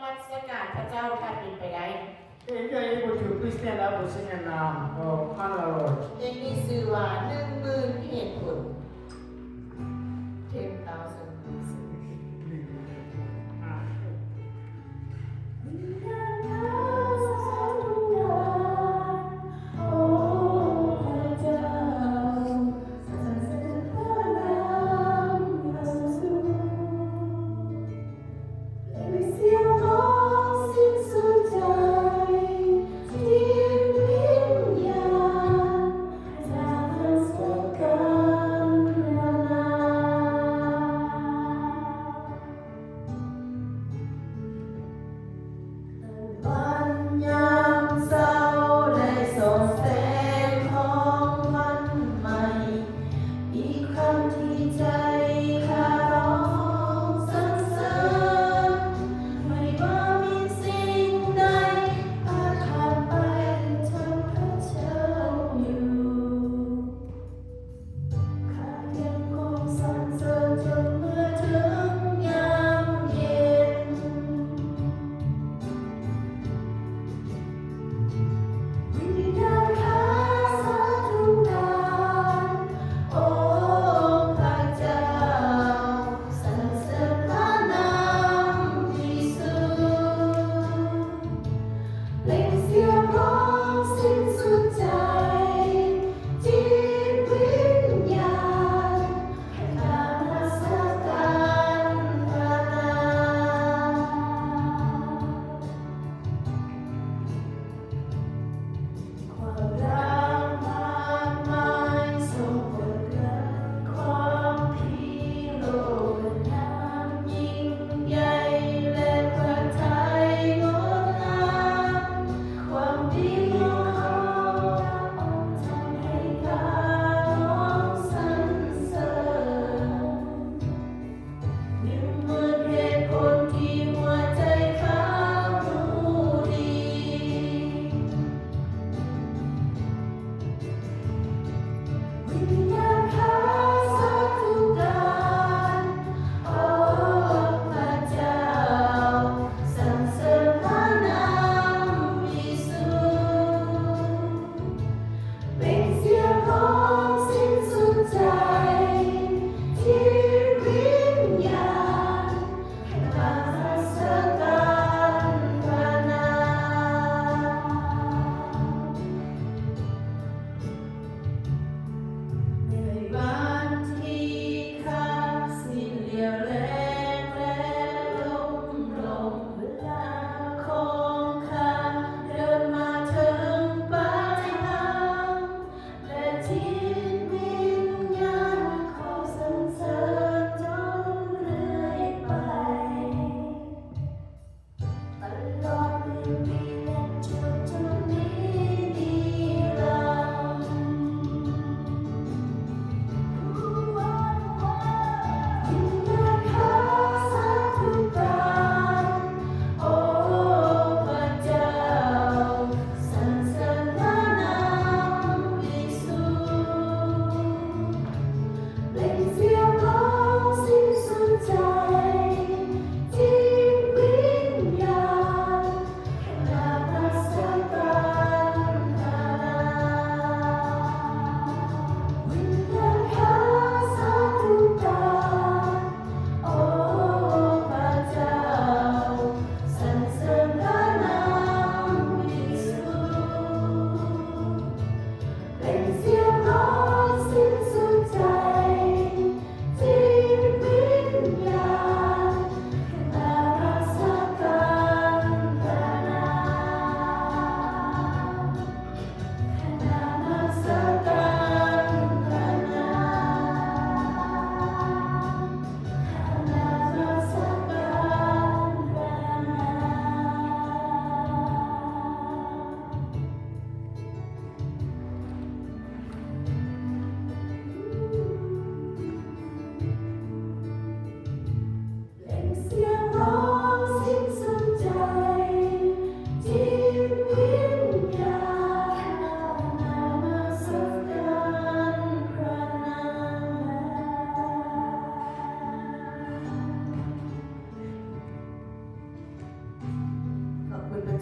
ນະມັດສະການພະເຈົ້າ ຖ້າເປັນໄປໄດ້. If you are able to, please stand up and sing an, um, uh, Manna Lord. ເພງນີ້ຊື່ວ່າ ໜຶ່ງໝື່ນເຫດຜົນ. Ten thousand reasons. ເປັນສຽງຮ້ອງສິ້ນສຸດໃຈ ທີ່ວິນຍານຈາກເທິງສວງການນະນາ.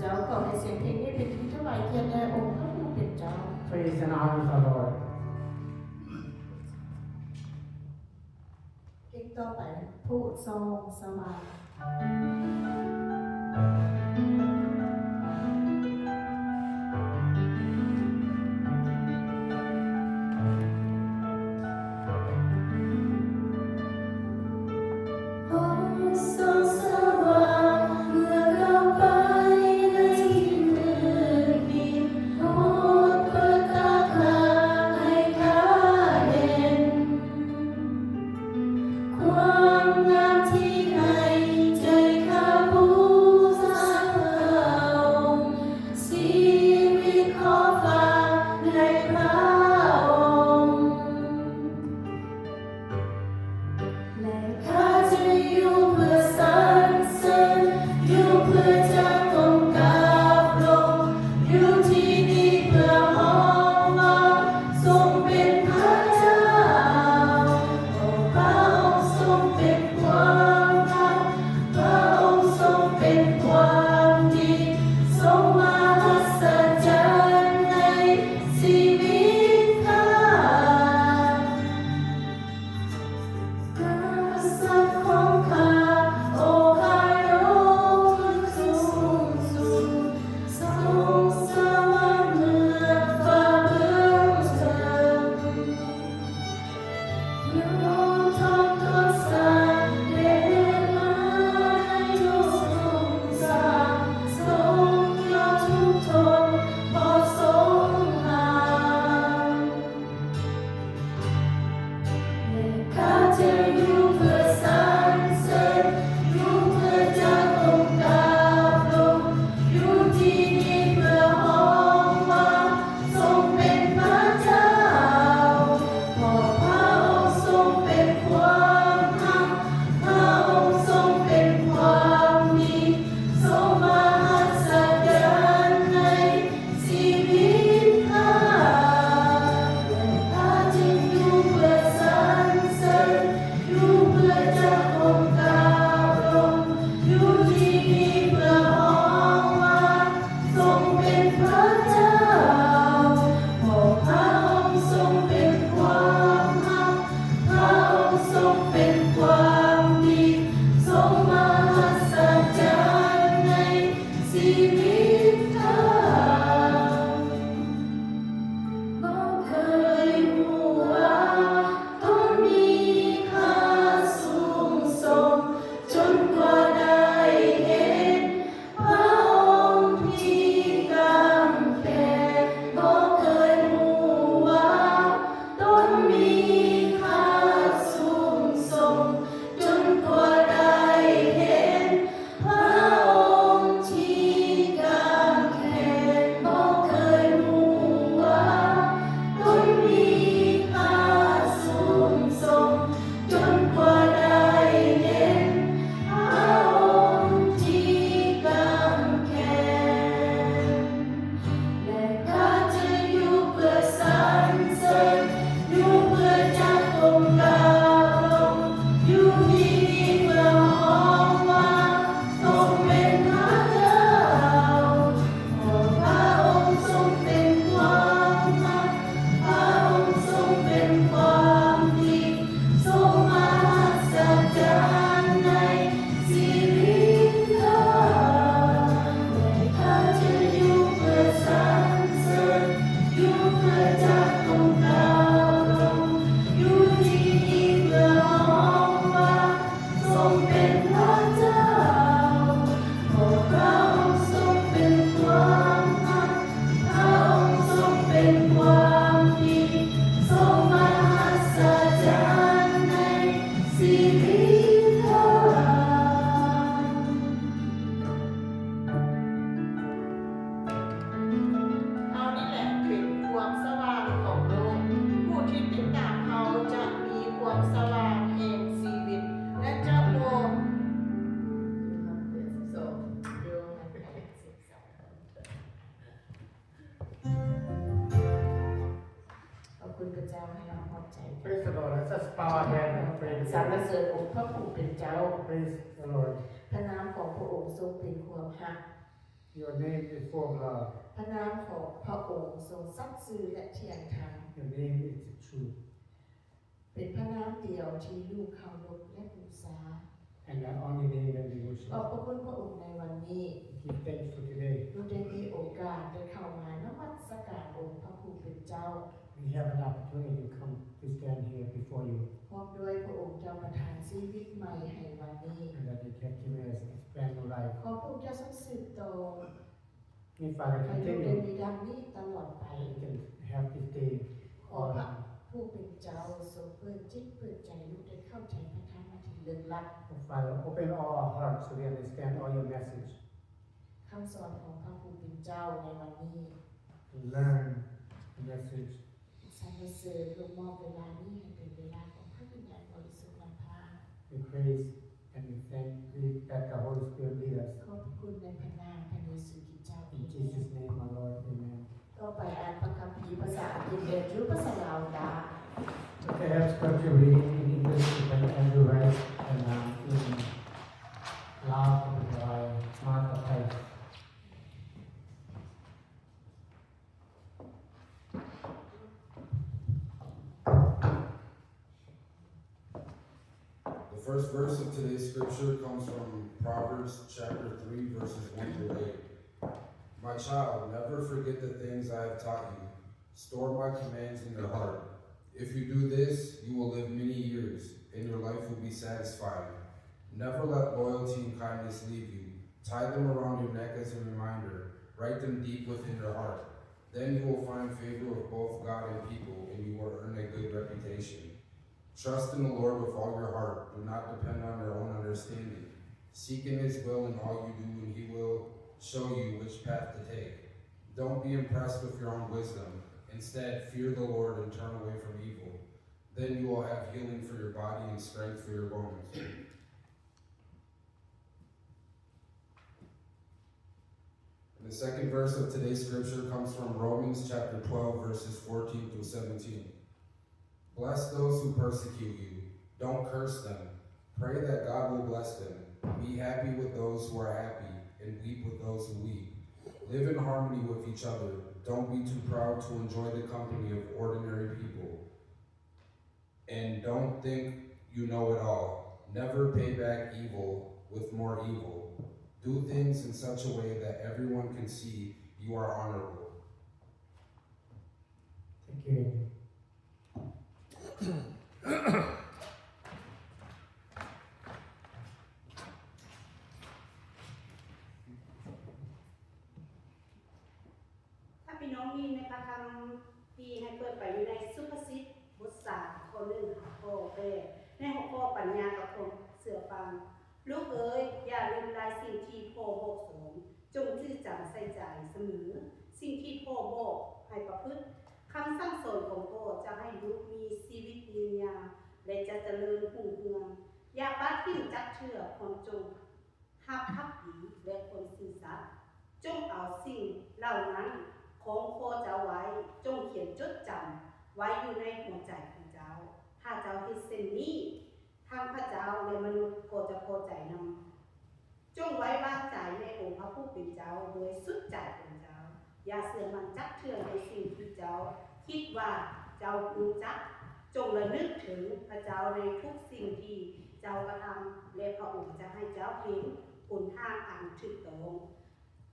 ເຈົ້າ ຂໍໃຫ້ສຽງເພງນີ້ເປັນທີ່ຖວາຍກຽດແດ່ອົງພະຜູ້ເປັນເຈົ້າ. Praise and honor the Lord. ເພງຕໍ່ໄປ ຜູ້ຊົງສະຫວ່າງ. ຄວາມງາມທີ່ໃນໃຈຂ້າບູຊາພະອົງ, ຊີວິດຂໍຝາກໃນພະອົງ ແລະ ຂ້າຈະຢູ່ເພື່ອສັນເສີນ, ຢູ່ເພື່ອຈະກົ້ມກາບລົງ, ຢູ່ທີ່ນີ້ເພື່ອຮ້ອງວ່າ ຊົງເປັນພະເຈົ້າ. ໂອ ພະອົງຊົງເປັນຄວາມຮັກ, ພະອົງຊົງເປັນຄວາມດີ, ຊົງມະຫັດສະຈັນໃນຊີວິດຂ້າ. ກະສັດຂອງຂ້າ, ໂອ ຂ້າຍົກຂຶ້ນສູງສຸດ, ຊົງສະຫວ່າງເໜືອຟ້າເບື້ອງເທິງ. ຍອມຖ່ອມຕົວສັ່ນເປັນເລືອດໄໝ້ທຸກສົງສານ, ຊົງຍອມທຸກທົນເພາະຊົງຮັກ. ແລະ ຂ້າຈະຢູ່ເພື່ອສັນເສີນ, ຢູ່ເພື່ອຈະກົ້ມກາບລົງ, ຢູ່ທີ່ນີ້ເພື່ອຮ້ອງວ່າ ຊົງເປັນພະເຈົ້າ, ເພາະພະອົງຊົງເປັນຄວາມຮັກ, ພະອົງຊົງເປັນຄວາມດີ, ຊົງມະຫັດສະຈັນໃນຊີວິດຂ້າ. ແລະ ຂ້າຈຶ່ງຢູ່ເພື່ອສັນເສີນ, ຢູ່ເພື່ອຈະກົ້ມກາບລົງ, ຢູ່ທີ່ນີ້ເພື່ອຮ້ອງວ່າ ຊົງເປັນພະເຈົ້າ, ເພາະພະອົງຊົງເປັນຄວາມຮັກ, ພະອົງຊົງເປັນຄວາມດີ, ຊົງມະຫັດສະຈັນໃນຊີວິດຂ້າ. ບໍ່ເຄີຍຮູ້ວ່າຕົນມີຄ່າສູງສົ່ງ, ຈົນກວ່າໄດ້ເຫັນ ພະອົງທີ່ກຳແພງ. ບໍ່ເຄີຍຮູ້ວ່າຕົນມີຄ່າສູງສົ່ງ, ຈົນກວ່າໄດ້ເຫັນພະອົງທີ່ກຳແພງ. ບໍ່ເຄີຍຮູ້ວ່າຕົນມີຄ່າສູງສົ່ງ, ຈົນກວ່າໄດ້ເຫັນພະອົງທີ່ກຳແພງ. ແລະ ຂ້າຈະຢູ່ເພື່ອສັນເສີນ, ຢູ່ເພື່ອຈະກົ້ມກາບລົງ, ຢູ່ທີ່ນີ້ເພື່ອຮ້ອງວ່າ ຊົງເປັນພະເຈົ້າ. ເພາະພະອົງຊົງເປັນຄວາມຮັກ, ພະອົງຊົງເປັນຄວາມດີ, ຊົງມະຫັດສະຈັນໃນຊີວິດຂ້າ. ແລະ ຂ້າຈະຢູ່ເພື່ອສັນເສີນ, ຢູ່ເພື່ອຈະກົ້ມກາບລົງ, ຢູ່ທີ່ນີ້ເພື່ອຮ້ອງວ່າ ຊົງເປັນພະເຈົ້າ, ເພາະພະອົງຊົງເປັນຄວາມຮັກ, ພະອົງຊົງເປັນຄວາມດີ, ຊົງມະຫັດສະຈັນໃນຊີວິດຂ້າ. ເຮົານີ້ແຫຼະເປັນຄວາມສະຫວ່າງຂອງໂລກ. ຜູ້ທີ່ຕິດຕາມເຮົາຈະມີຄວາມສະຫວ່າງແຫ່ງຊີວິດ ແລະ ຈະບໍ່ ຂອບຄຸນພະເຈົ້າ ໃຫ້ເຮົາຂອບໃຈ. Praise the Lord. Let's just bow our head and praise the Lord. ສັນລະເສີນອົງພະຜູ້ເປັນເຈົ້າ. Praise the Lord. ພະນາມຂອງພະອົງຊົງເປັນຄວາມຮັກ. Your name is full of love. ພະນາມຂອງພະອົງຊົງສັດຊື່ ແລະ ທ່ຽງທຳ. Your name is the truth. ເປັນພະນາມດຽວທີ່ລູກເຄົາລົບ ແລະ ບູຊາ. And the only name that we worship. ຂອບພະຄຸນພະອົງໃນວັນນີ້. Give thanks for today. ລູກໄດ້ມີໂອກາດໄດ້ເຂົ້າມານະມັດສະການອົງພະຜູ້ເປັນເຈົ້າ. We have an opportunity to come to stand here before you. ພ້ອມດ້ວຍພະອົງເຈົ້າປະທານຊີວິດໃໝ່ໃຫ້ວັນນີ້. And that you have given us a brand new life. ຂໍພະອົງເຈົ້າຊົງສືບຕໍ່ May Father ໃຫ້ລູກໄດ້ continue ມີດັ່ງນີ້ຕະຫຼອດໄປ. You can have this day. ຂໍພະຜູ້ເປັນເຈົ້າຊົງເປີດຈິດເປີດໃຈ ລູກໄດ້ເຂົ້າໃຈພະທຳອັນທີ່ເລິກລັບ. Oh Father, open all our hearts so we understand all your message. ຄຳສອນຂອງພະຜູ້ເປັນເຈົ້າໃນວັນນີ້. Learn the message. ສັນລະເສີນ ລູກມອບເວລານີ້ໃຫ້ເປັນເວລາຂອງພະວິນຍານບໍລິສຸດນຳພາ. We praise and we thank, we that the Holy Spirit lead us. ຂອບພະຄຸນໃນພະນາມພະເຢຊູຄຣິດເຈົ້າ. In Jesus' name, my Lord. Amen. ຕໍ່ໄປອ່ານພະຄຳພີພາສາອັງກິດ ແອນດຣູ ພາສາລາວກະ. Let us have scripture reading in English by Andrew Wright and, um, in Lao by Martha Price. The first verse of today's scripture comes from Proverbs chapter three, verses one through eight. My child, never forget the things I have taught you. Store my commands in your heart. If you do this, you will live many years, and your life will be satisfied. Never let loyalty and kindness leave you. Tie them around your neck as a reminder. Write them deep within your heart. Then you will find favor with both God and people, and you will earn a good reputation. Trust in the Lord with all your heart. Do not depend on your own understanding. Seek in his will in all you do, and he will show you which path to take. Don't be impressed with your own wisdom. Instead, fear the Lord and turn away from evil. Then you will have healing for your body and strength for your bones. And the second verse of today's scripture comes from Romans chapter twelve, verses fourteen through seventeen. Bless those who persecute you. Don't curse them. Pray that God will bless them. Be happy with those who are happy, and weep with those who weep. Live in harmony with each other. Don't be too proud to enjoy the company of ordinary people. And don't think you know it all. Never pay back evil with more evil. Do things in such a way that everyone can see you are honorable. Thank you. ຖ້າພີ່ນ້ອງມີໃນພະຄຳພີ ໃຫ້ເປີດໄປຢູ່ໃນສຸພາສິດ ບົດສາມ ຂໍ້ໜຶ່ງຫາຂໍ້ແປດ ໃນຫົວຂໍ້ປັນຍາກັບຄວາມເຊື່ອຟັງ. ລູກເອີຍ, ຢ່າລືມລາຍສິ່ງທີ່ພໍ່ບອກສອນ, ຈົ່ງຈື່ຈຳໃສ່ໃຈສະເໝີສິ່ງທີ່ພໍ່ບອກໃຫ້ປະພຶດ. ຄຳສັ່ງສອນຂອງພໍ່ຈະໃຫ້ລູກມີຊີວິດຍືນຍາວ ແລະ ຈະຈະເລີນຮຸ່ງເຮືອງ. ຢ່າປະຖິ້ມຈັກເທື່ອຄວາມຈົ່ງຮັບພັກດີ ແລະ ຄວາມຊື່ສັດ. ຈົ່ງເອົາສິ່ງເຫຼົ່ານັ້ນຂອງພໍ່ເຈົ້າໄວ້, ຈົ່ງຂຽນຈົດຈຳໄວ້ຢູ່ໃນຫົວໃຈຂອງເຈົ້າ. ຖ້າເຈົ້າເຮັດເຊັ່ນນີ້, ທັງພະເຈົ້າ ແລະ ມະນຸດກໍຈະພໍໃຈນຳ. ຈົ່ງໄວ້ວາງໃຈໃນອົງພະຜູ້ເປັນເຈົ້າໂດຍສຸດໃຈຂອງເຈົ້າ. ຢ່າເຊື່ອໝັ້ນຈັກເທື່ອໃນສິ່ງທີ່ເຈົ້າຄິດວ່າເຈົ້າຮູ້ຈັກ. ຈົ່ງລະນຶກເຖິງພະເຈົ້າໃນທຸກສິ່ງທີ່ເຈົ້າກະທຳ ແລະ ພະອົງຈະໃຫ້ເຈົ້າເຫັນຫົນທາງອັນຖືກຕ້ອງ.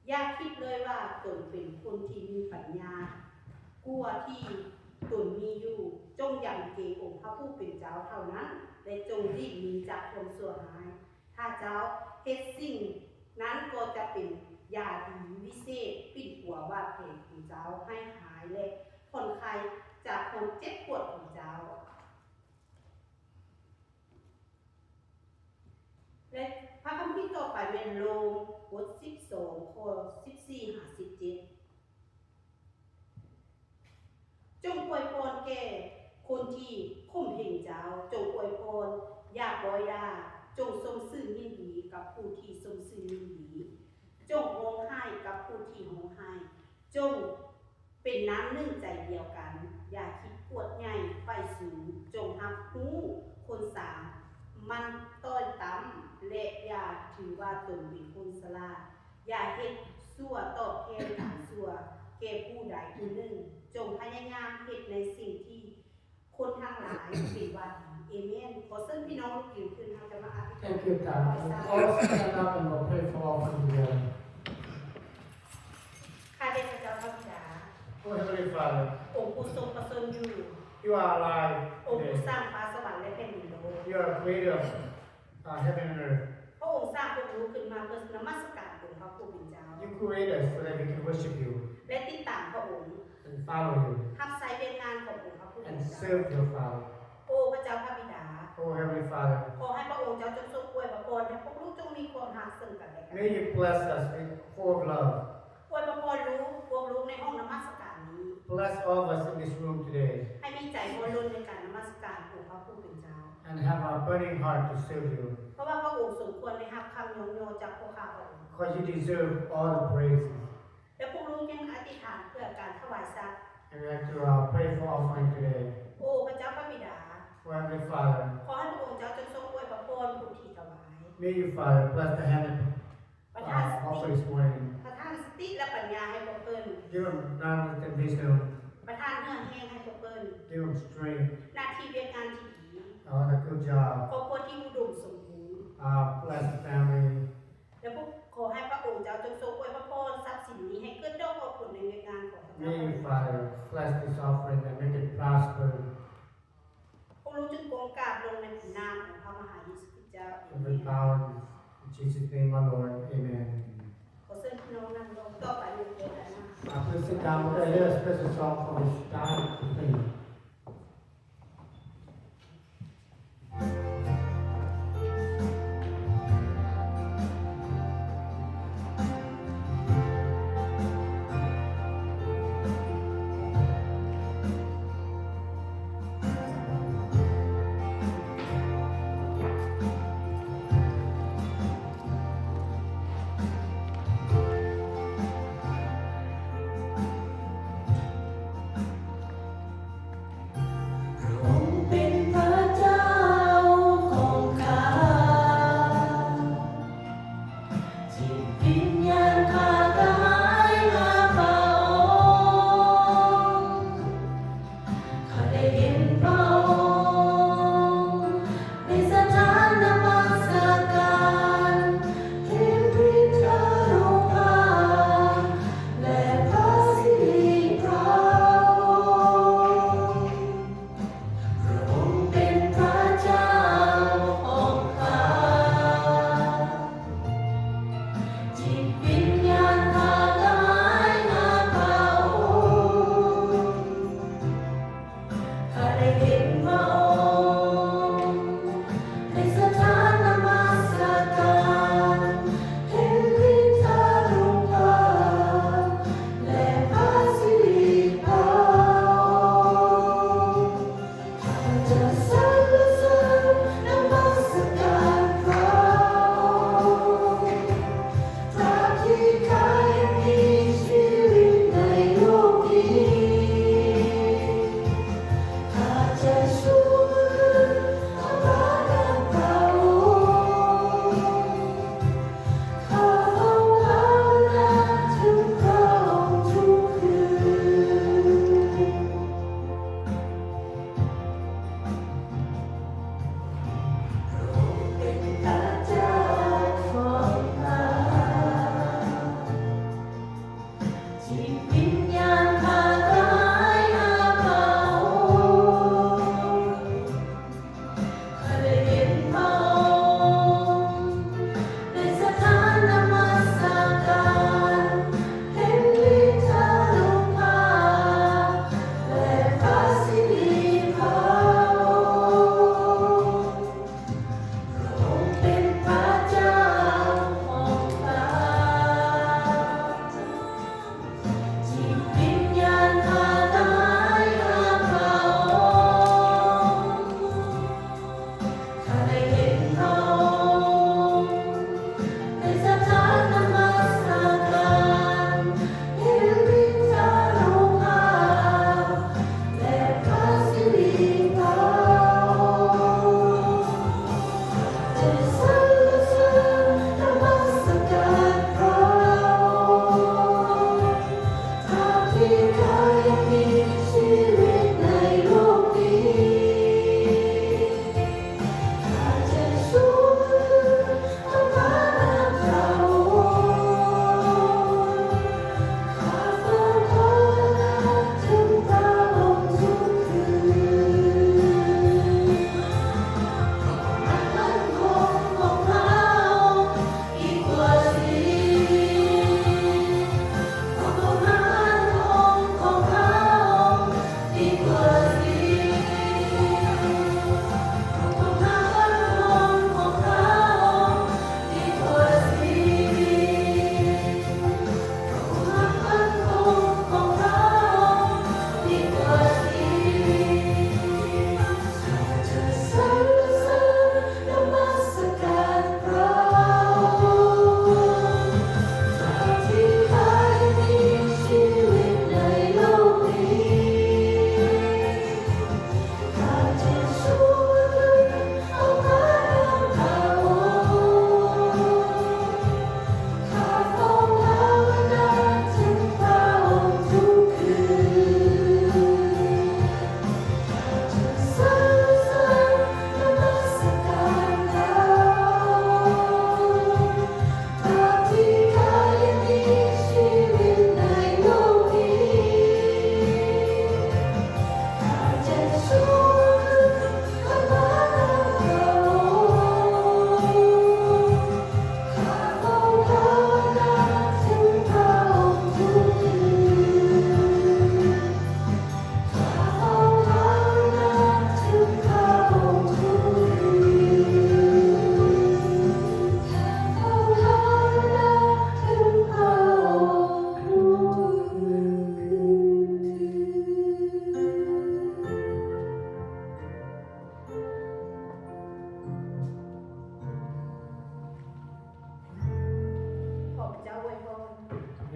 ຢ່າຄິດເລີຍວ່າຕົນເປັນຄົນທີ່ມີປັນຍາກວ່າທີ່ຕົນມີຢູ່. ຈົ່ງຢຳເກງອົງພະຜູ້ເປັນເຈົ້າເທົ່ານັ້ນ ແລະ ຈົ່ງຫຼີກໜີຈາກຄວາມຊົ່ວຮ້າຍ. ຖ້າເຈົ້າເຮັດສິ່ງນັ້ນ ກໍຈະເປັນຢາດີວິເສດ ປິ່ນປົວບາດແຜຂອງເຈົ້າໃຫ້ຫາຍ ແລະ ຜ່ອນຄາຍຈາກຄວາມເຈັບປວດຂອງເຈົ້າ. ແລະ ພະຄຳພີຕໍ່ໄປແມ່ນໂລມ ບົດສິບສອງ ຂໍ້ສິບສີ່ຫາສິບເຈັດ. ຈົ່ງອວຍພອນແກ່ຄົນທີ່ຂົ່ມເຫງເຈົ້າ, ຈົ່ງອວຍພອນ, ຢ່າປ້ອຍດ່າ, ຈົ່ງຊົມຊື່ຍິນດີກັບຜູ້ທີ່ຊົມຊື່ຍິນດີ, ຈົ່ງຮ້ອງໄຫ້ກັບຜູ້ທີ່ຮ້ອງໄຫ້, ຈົ່ງເປັນນ້ຳໜຶ່ງໃຈດຽວກັນ, ຢ່າຄິດອວດໃຫຍ່ໃຝ່ສູງ, ຈົ່ງຮັບຮູ້ຄົນສາມັນຕ້ອຍຕ່ຳ ແລະ ຢ່າຖືວ່າຕົນເປັນຄົນສະຫຼາດ, ຢ່າເຮັດ ຊົ່ວຕອບແທນການຊົ່ວແກ່ຜູ້ໃດຜູ້ໜຶ່ງ. ຈົ່ງພະຍາຍາມເຮັດໃນສິ່ງທີ່ຄົນທັງຫຼາຍເຫັນວ່າດີ. ເອເມນ. ຂໍເຊີນພີ່ນ້ອງລຸກຢືນຂຶ້ນ, ເຮົາຈະມາອະທິຖານ. Thank you, Tom. Let's all stand up and we'll pray for offering together. ຂ້າແດ່ພະເຈົ້າພະບິດາ. Oh, Heavenly Father. ອົງຜູ້ຊົງພະຊົນຢູ່. You are alive today. ອົງຜູ້ສ້າງຟ້າສະຫວັນ ແລະ ແຜ່ນດິນໂລກ. You are creator of, uh, heaven and earth. ພະອົງສ້າງພວກລູກຂຶ້ນມາເພື່ອນະມັດສະການອົງພະຜູ້ເປັນເຈົ້າ. You create us so that we can worship you. ແລະ ຕິດຕາມພະອົງ. And follow you. ຮັບໃຊ້ວຽກງານຂອງອົງພະຜູ້ເປັນເຈົ້າ. And serve your Father. ໂອ ພະເຈົ້າພະບິດາ. Oh, Heavenly Father. ຂໍໃຫ້ພະອົງເຈົ້າຈົ່ງຊົງອວຍພະພອນໃຫ້ພວກລູກຈົ່ງມີຄວາມຮັກເຊິ່ງກັນແລະກັນ. May you bless us with full of love. ອວຍພະພອນລູກ, ພວກລູກໃນຫ້ອງນະມັດສະການນີ້. Bless all of us in this room today. ໃຫ້ມີໃຈຮ້ອນລົນໃນການນະມັດສະການອົງພະຜູ້ເປັນເຈົ້າ. And have a burning heart to serve you. ເພາະວ່າພະອົງສົມຄວນໄດ້ຮັບຄຳຍ້ອງຍໍຈາກພວກຂ້າພະອົງ. 'Cause you deserve all the praises. ແລະ ພວກລູກຍັງອະທິຖານເພື່ອການຖວາຍສັດ. And we have to, uh, pray for offering today. ໂອ ພະເຈົ້າພະບິດາ. Oh, Heavenly Father. ຂໍໃຫ້ພະອົງເຈົ້າຈົ່ງຊົງອວຍພະພອນຜູ້ທີ່ຖວາຍ. May you, Father, bless the hand that ປະທານສະຕິ uh, offer this morning. ປະທານສະຕິ ແລະ ປັນຍາໃຫ້ພວກເພິ່ນ. Give them knowledge and wisdom. ປະທານເຫື່ອແຮງໃຫ້ພວກເພິ່ນ. Give them strength. ໜ້າທີ່ວຽກງານທີ່ດີ. Uh, a good job. ຄອບຄົວທີ່ອຸດົມສົມບູນ. Uh, bless the family. ແລະ ພວກ ຂໍໃຫ້ພະອົງເຈົ້າຈົ່ງຊົງອວຍພະພອນຊັບສິນນີ້ໃຫ້ເກີດດອກອອກຜົນໃນວຽກງານຂອງພະເຈົ້າ. May you, Father, bless this offering and make it prosper. ພວກລູກຈຶ່ງກົ້ມກາບລົງໃນນາມຂອງພະມະຫາເຢຊູຄຣິດເຈົ້າ. ເອເມນ. And we bow in Jesus' name, our Lord. Amen. ຂໍເຊີນພີ່ນ້ອງນັ່ງລົງຕໍ່ໄປ Uh, please sit down. We're gonna hear a special song from Miss Donna Green.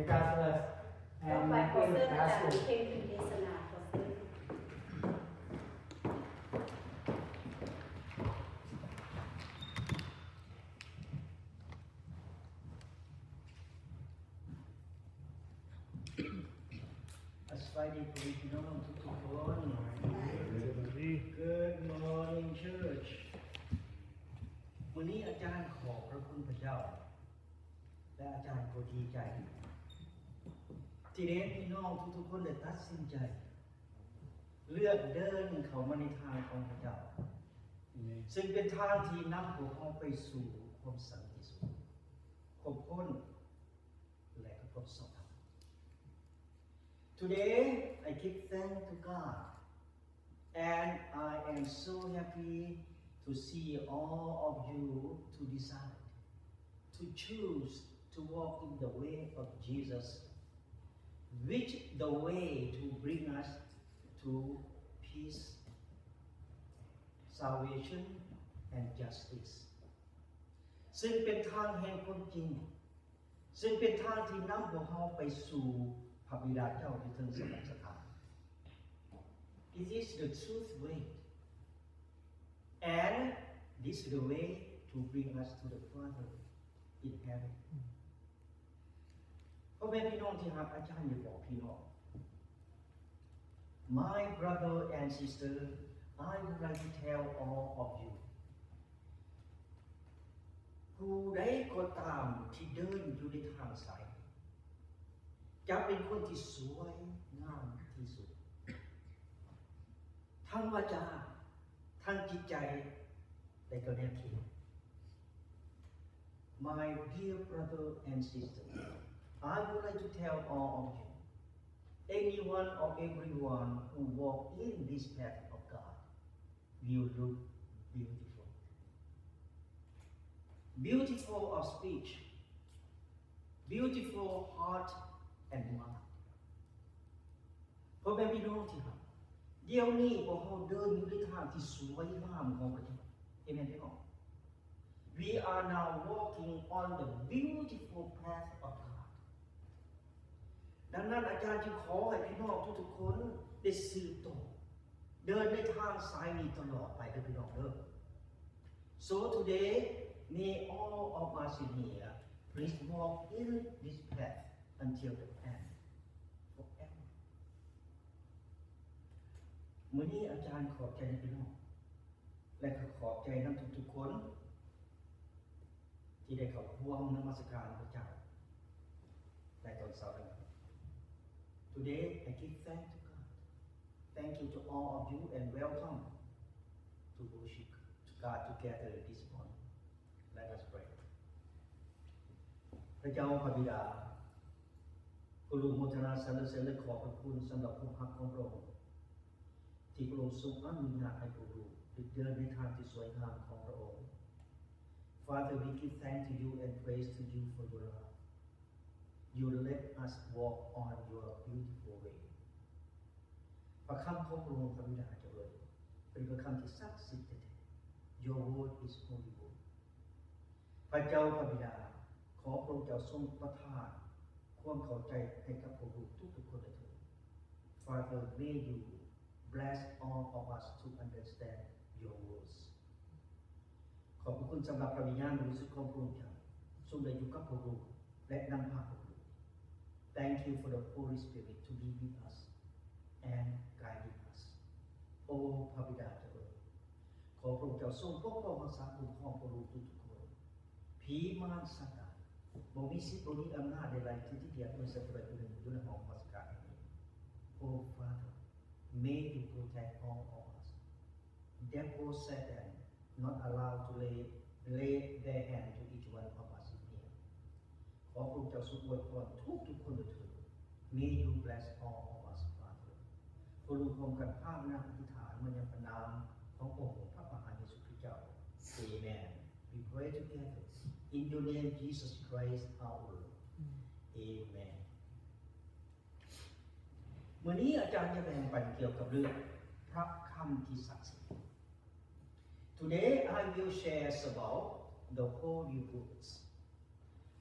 God bless. ຕໍ່ໄປຂໍເຊີນອາຈານເພັງຂຶ້ນເທດສະໜາ ຂໍເຊີນ. ສະບາຍດີພໍ່ແມ່ພີ່ນ້ອງທຸກໆຄົນ. Good morning, church. ມື້ນີ້ອາຈານຂອບພະຄຸນພະເຈົ້າ ແລະ ອາຈານກໍດີໃຈ ທີ່ໄດ້ເຫັນພີ່ນ້ອງທຸກໆຄົນໄດ້ຕັດສິນໃຈ ເລືອກເດີນເຂົ້າມາໃນທາງຂອງພະເຈົ້າ ຊຶ່ງເປັນທາງທີ່ນຳພວກເຮົາໄປສູ່ຄວາມສັນຕິສຸກ, ຄວາມພົ້ນ ແລະ ກະພວກສອງເທົ່າ. Today, I give thanks to God, and I am so happy to see all of you to decide to choose to walk in the way of Jesus, which the way to bring us to peace, salvation, and justice. ຊຶ່ງເປັນທາງແຫ່ງຄວາມຈິງ ຊຶ່ງເປັນທາງທີ່ນຳພວກເຮົາໄປສູ່ພະບິດາເຈົ້າທີ່ເທິງສະຫວັນສະຖານ. It is the truth way, and this is the way to bring us to the Father in heaven. ພໍ່ແມ່ພີ່ນ້ອງທີ່ຮັກ, ອາຈານຢາກບອກພີ່ນ້ອງ, My brother and sister, I would like to tell all of you, ຜູ້ໃດກໍຕາມທີ່ເດີນຢູ່ໃນທາງສາຍນີ້ ຈະເປັນຄົນທີ່ສວຍງາມທີ່ສຸດ ທັງວາຈາ, ທັງຈິດໃຈ ແລະ ກໍແນວຄິດ. My dear brother and sister, I would like to tell all of you, anyone or everyone who walk in this path of God will look beautiful. Beautiful of speech, beautiful heart and mind. ພໍ່ແມ່ພີ່ນ້ອງທີ່ຮັກ, ດຽວນີ້ພວກເຮົາເດີນຢູ່ໃນທາງທີ່ສວຍງາມຂອງພະເຈົ້າ. ເອເມນພີ່ນ້ອງ? We are now walking on the beautiful path of God. ດັ່ງນັ້ນ ອາຈານຈຶ່ງຂໍໃຫ້ພີ່ນ້ອງທຸກໆຄົນໄດ້ສືບຕໍ່ເດີນໃນທາງສາຍນີ້ຕະຫຼອດໄປເດີພີ່ນ້ອງເດີ. So today, may all of us in here please walk in this path until the end, forever. ມື້ນີ້ອາຈານຂອບໃຈນຳພີ່ນ້ອງ ແລະ ກໍຂອບໃຈນຳທຸກໆຄົນ ທີ່ໄດ້ເຂົ້າຮ່ວມນະມັດສະການພະເຈົ້າໃນຕອນເຊົ້ານີ້. Today, I give thanks to God. Thank you to all of you and welcome to worship to God together this morning. Let us pray. ພະເຈົ້າພະບິດາ, ພວກລູກໂມທະນາສັນລະເສີນ ແລະ ຂອບພະຄຸນສຳລັບຄວາມຮັກຂອງພະອົງ ທີ່ພະອົງຊົງອະນຸຍາດໃຫ້ພວກລູກໄດ້ເດີນໃນທາງທີ່ສວຍງາມຂອງພະອົງ. Father, we give thanks to you and praise to you for your love. You let us walk on your beautiful way. ພະຄຳຂອງພະອົງ ພະບິດາເຈົ້າເອີຍ, ເປັນພະຄຳທີ່ສັກສິດແທ້ໆ. Your word is holy word. ພະເຈົ້າພະບິດາ, ຂໍພະອົງເຈົ້າຊົງປະທານຄວາມເຂົ້າໃຈໃຫ້ກັບພວກລູກທຸກໆຄົນເທີດ. Father, may you bless all of us to understand your words. ຂອບພະຄຸນສຳລັບພະວິນຍານບໍລິສຸດຂອງພະອົງເຈົ້າ ຊົງໄດ້ຢູ່ກັບພວກລູກ ແລະ ນຳພາພວກລູກ. Thank you for the Holy Spirit to be with us and guiding us. ໂອ ພະບິດາເຈົ້າເອີຍ, ຂໍພະອົງເຈົ້າຊົງປົກປ້ອງຮັກສາຄຸ້ມຄອງພວກລູກທຸກໆຄົນ. ຜີມານຊາຕານບໍ່ມີສິດ ບໍ່ມີອຳນາດໃດໆທີ່ຈະກຽດເມືອງສັດຕະໄປຜູ້ໜຶ່ງຢູ່ໃນຫ້ອງນະມັດສະການແຫ່ງນີ້. Oh Father, may you protect all of us. Devil Satan not allow to lay, lay their hand to each one of us in here. ຂໍພະອົງເຈົ້າຊົງອວຍພອນທຸກໆຄົນເທີດ. May you bless all of us, Father. ພວກລູກຮ່ວມກັນພາວະນາອະທິຖານມາຍັງພະນາມຂອງອົງພະມະຫາເຢຊູຄຣິສເຈົ້າ. Amen. We pray together in your name, Jesus Christ our Lord. Amen. ມື້ນີ້ອາຈານຈະແບ່ງປັນກ່ຽວກັບເລື່ອງພະຄຳທີ່ສັກສິດ. Today I will share about the holy words.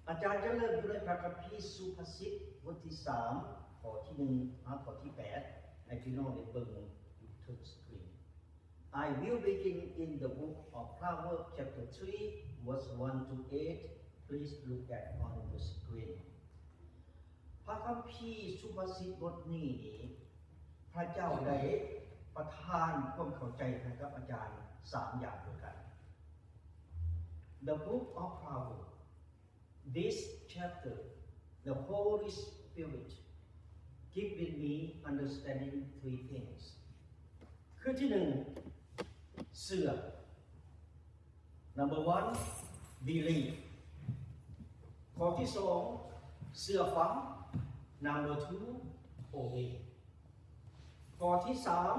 ອາຈານຈະເລີ່ມຢູ່ໃນພະຄຳພີສຸພາສິດ ບົດທີສາມ ຂໍ້ທີໜຶ່ງຫາຂໍ້ທີແປດ ໃຫ້ພີ່ນ້ອງໄດ້ເບິ່ງຢູ່ເທິງສະກຣີນ. I will begin in the book of Proverbs chapter three, verse one to eight. Please look at on the screen. ພະຄຳພີສຸພາສິດບົດນີ້ນີ້ ພະເຈົ້າໄດ້ປະທານຄວາມເຂົ້າໃຈໃຫ້ກັບອາຈານສາມຢ່າງດ້ວຍກັນ. The book of Proverbs, this chapter, the Holy Spirit given me understanding three things. ຄືທີໜຶ່ງ ເຊື່ອ. Number one, believe. ຂໍ້ທີສອງ ເຊື່ອຟັງ. Number two, obey. ຂໍ້ທີສາມ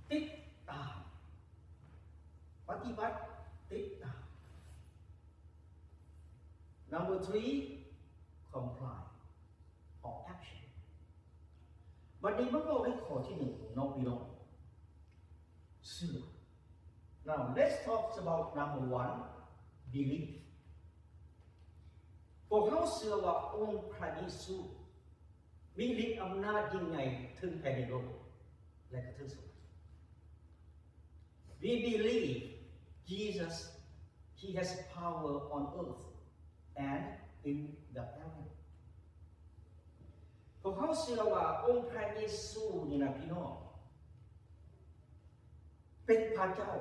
ຕິດຕາມ, ປະຕິບັດ, ຕິດຕາມ. Number three, comply or action. ບັດນີ້ມາເວົ້າໃນຂໍ້ທີໜຶ່ງເນາະພີ່ນ້ອງ ເຊື່ອ. Now let's talk about number one, belief. ພວກເຮົາເຊື່ອວ່າອົງພະເຢຊູມີລິດອຳນາດຍິ່ງໃຫຍ່ເທິງແຜ່ນດິນໂລກ ແລະ ກະເທິງສະຫວັນ. We believe Jesus, he has power on earth and in the heaven. ພວກເຮົາເຊື່ອວ່າອົງພະເຢຊູນີ້ນະພີ່ນ້ອງ ເປັນພະເຈົ້າ,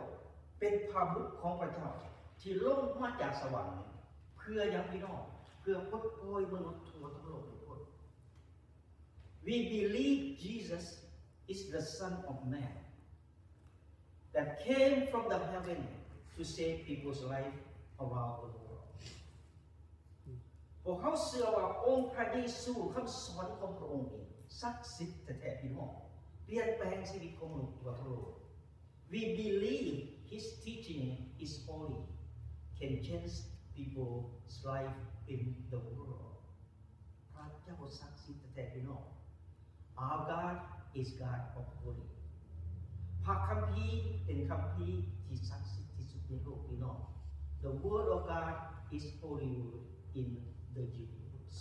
ເປັນພະບຸດຂອງພະເຈົ້າ ທີ່ລົງມາຈາກສະຫວັນ. ເພື່ອຫຍັງພີ່ນ້ອງ? ເພື່ອປົດປ່ອຍມະນຸດທົ່ວທັງໂລກທຸກຄົນ. We believe Jesus is the Son of Man that came from the heaven to save people's life around the world. ພວກເຮົາເຊື່ອວ່າອົງພະເຢຊູ, ຄຳສອນຂອງພະອົງນີ້ສັກສິດແທ້ໆ ພີ່ນ້ອງ, ປ່ຽນແປງຊີວິດຂອງມະນຸດທົ່ວທັງໂລກ. We believe his teaching is holy, can change people's life in the world. ພະເຈົ້າສັກສິດແທ້ໆ ພີ່ນ້ອງ. Our God is God of holy. ພະຄຳພີເປັນຄຳພີທີ່ສັກສິດທີ່ສຸດໃນໂລກ ພີ່ນ້ອງ. The word of God is holy word in the universe.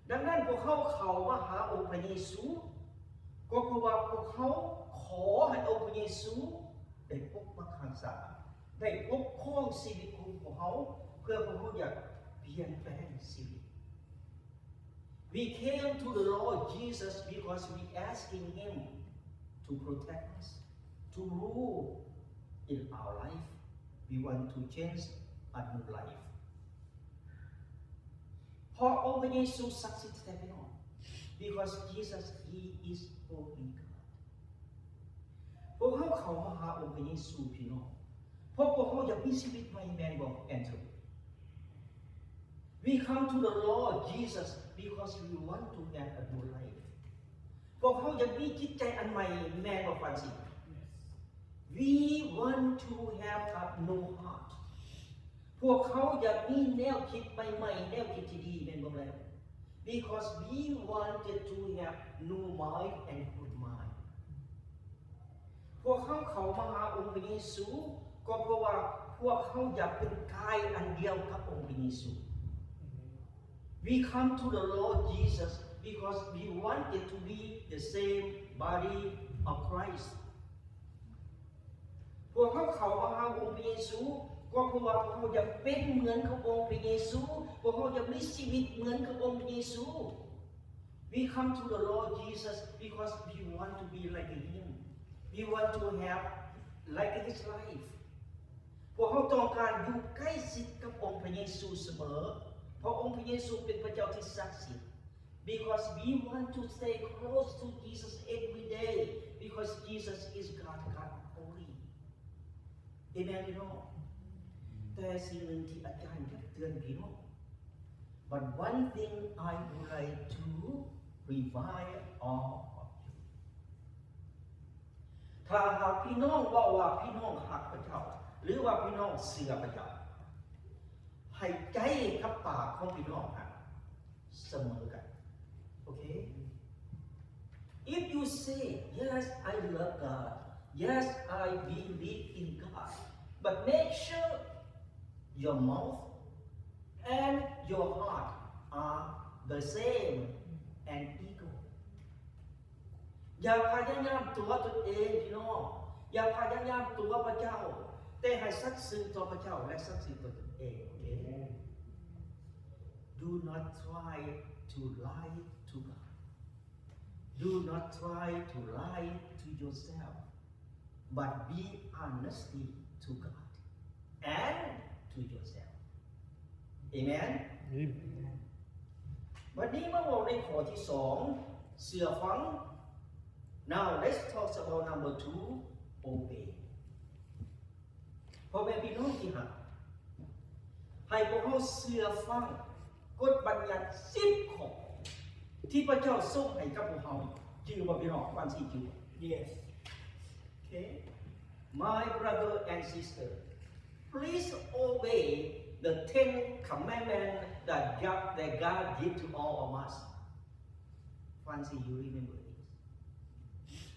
ດັ່ງນັ້ນ ພວກເຮົາເຂົ້າມາຫາອົງພະເຢຊູ ກໍເພາະວ່າພວກເຮົາຂໍໃຫ້ອົງພະເຢຊູໄດ້ປົກປັກຮັກສາ, ໄດ້ປົກຄອງຊີວິດຂອງພວກເຮົາ ເພື່ອພວກເຮົາຢາກປ່ຽນແປງຊີວິດ. We came to the Lord Jesus because we asking him to protect us, to rule in our life. We want to change a new life. ເພາະອົງພະເຢຊູສັກສິດແທ້ໆ ພີ່ນ້ອງ, because Jesus, he is holy God. ພວກເຮົາເຂົ້າມາຫາອົງພະເຢຊູ ພີ່ນ້ອງ ເພາະພວກເຮົາຢາກມີຊີວິດໃໝ່ ແມ່ນບໍ່ ແອນໂທນີ? We come to the Lord Jesus because we want to have a new life. ພວກເຮົາຢາກມີຈິດໃຈອັນໃໝ່ ແມ່ນບໍ່ ຟຣານຊິ? We want to have a new heart. ພວກເຮົາຢາກມີແນວຄິດໃໝ່ໆ ແນວຄິດທີ່ດີ ແມ່ນບໍ່ແລ້ວ? Because we wanted to have new mind and good mind. ພວກເຮົາເຂົ້າມາຫາອົງພະເຢຊູ ກໍເພາະວ່າພວກເຮົາຢາກເປັນກາຍອັນດຽວກັບອົງພະເຢຊູ. We come to the Lord Jesus because we wanted to be the same body of Christ. ພວກເຮົາເຂົ້າມາຫາອົງພະເຢຊູ ກໍເພາະວ່າພວກເຮົາຢາກເປັນເໝືອນກັບອົງພະເຢຊູ, ພວກເຮົາຢາກມີຊີວິດເໝືອນກັບອົງພະເຢຊູ. We come to the Lord Jesus because we want to be like him. We want to have like his life. ພວກເຮົາຕ້ອງການຢູ່ໃກ້ຊິດກັບອົງພະເຢຊູສະເໝີ, ເພາະອົງພະເຢຊູເປັນພະເຈົ້າທີ່ສັກສິດ. Because we want to stay close to Jesus every day, because Jesus is God, God holy. ເອເມນ ພີ່ນ້ອງ? ແຕ່ສິ່ງໜຶ່ງທີ່ອາຈານຢາກເຕືອນພີ່ນ້ອງ, but one thing I would like to remind all of you. ຖ້າຫາກພີ່ນ້ອງເວົ້າວ່າພີ່ນ້ອງຮັກພະເຈົ້າ ຫຼືວ່າພີ່ນ້ອງເຊື່ອພະເຈົ້າ, ໃຫ້ໃຈກັບປາກຂອງພີ່ນ້ອງຫັ້ນສະເໝີກັນ. ໂອເຄ? If you say, "Yes, I love God. Yes, I believe in God," but make sure your mouth and your heart are the same and equal. ຢ່າພະຍາຍາມຕົວະຕົນເອງ ພີ່ນ້ອງ, ຢ່າພະຍາຍາມຕົວະພະເຈົ້າ, ແຕ່ໃຫ້ສັດຊື່ຕໍ່ພະເຈົ້າ ແລະ ສັດຊື່ຕໍ່ຕົນເອງ. ໂອເຄ? Do not try to lie to God. Do not try to lie to yourself, but be honesty to God and to yourself. ເອເມນ. ເອເມນ. ບັດນີ້ມາເວົ້າໃນຂໍ້ທີສອງ, ເຊື່ອຟັງ. Now let's talk about number two, obey. ພໍ່ແມ່ພີ່ນ້ອງທີ່ຮັກ, ໃຫ້ພວກເຮົາເຊື່ອຟັງກົດບັນຍັດສິບຂໍ້ທີ່ພະເຈົ້າສົ່ງໃຫ້ກັບພວກເຮົາ. ຈື່ບໍ່ພີ່ນ້ອງ? ຟັງຊິຈື່. Yes. Okay. My brother and sister, please obey the ten commandments that God, that God give to all of us. ຟັງຊິ you remember this.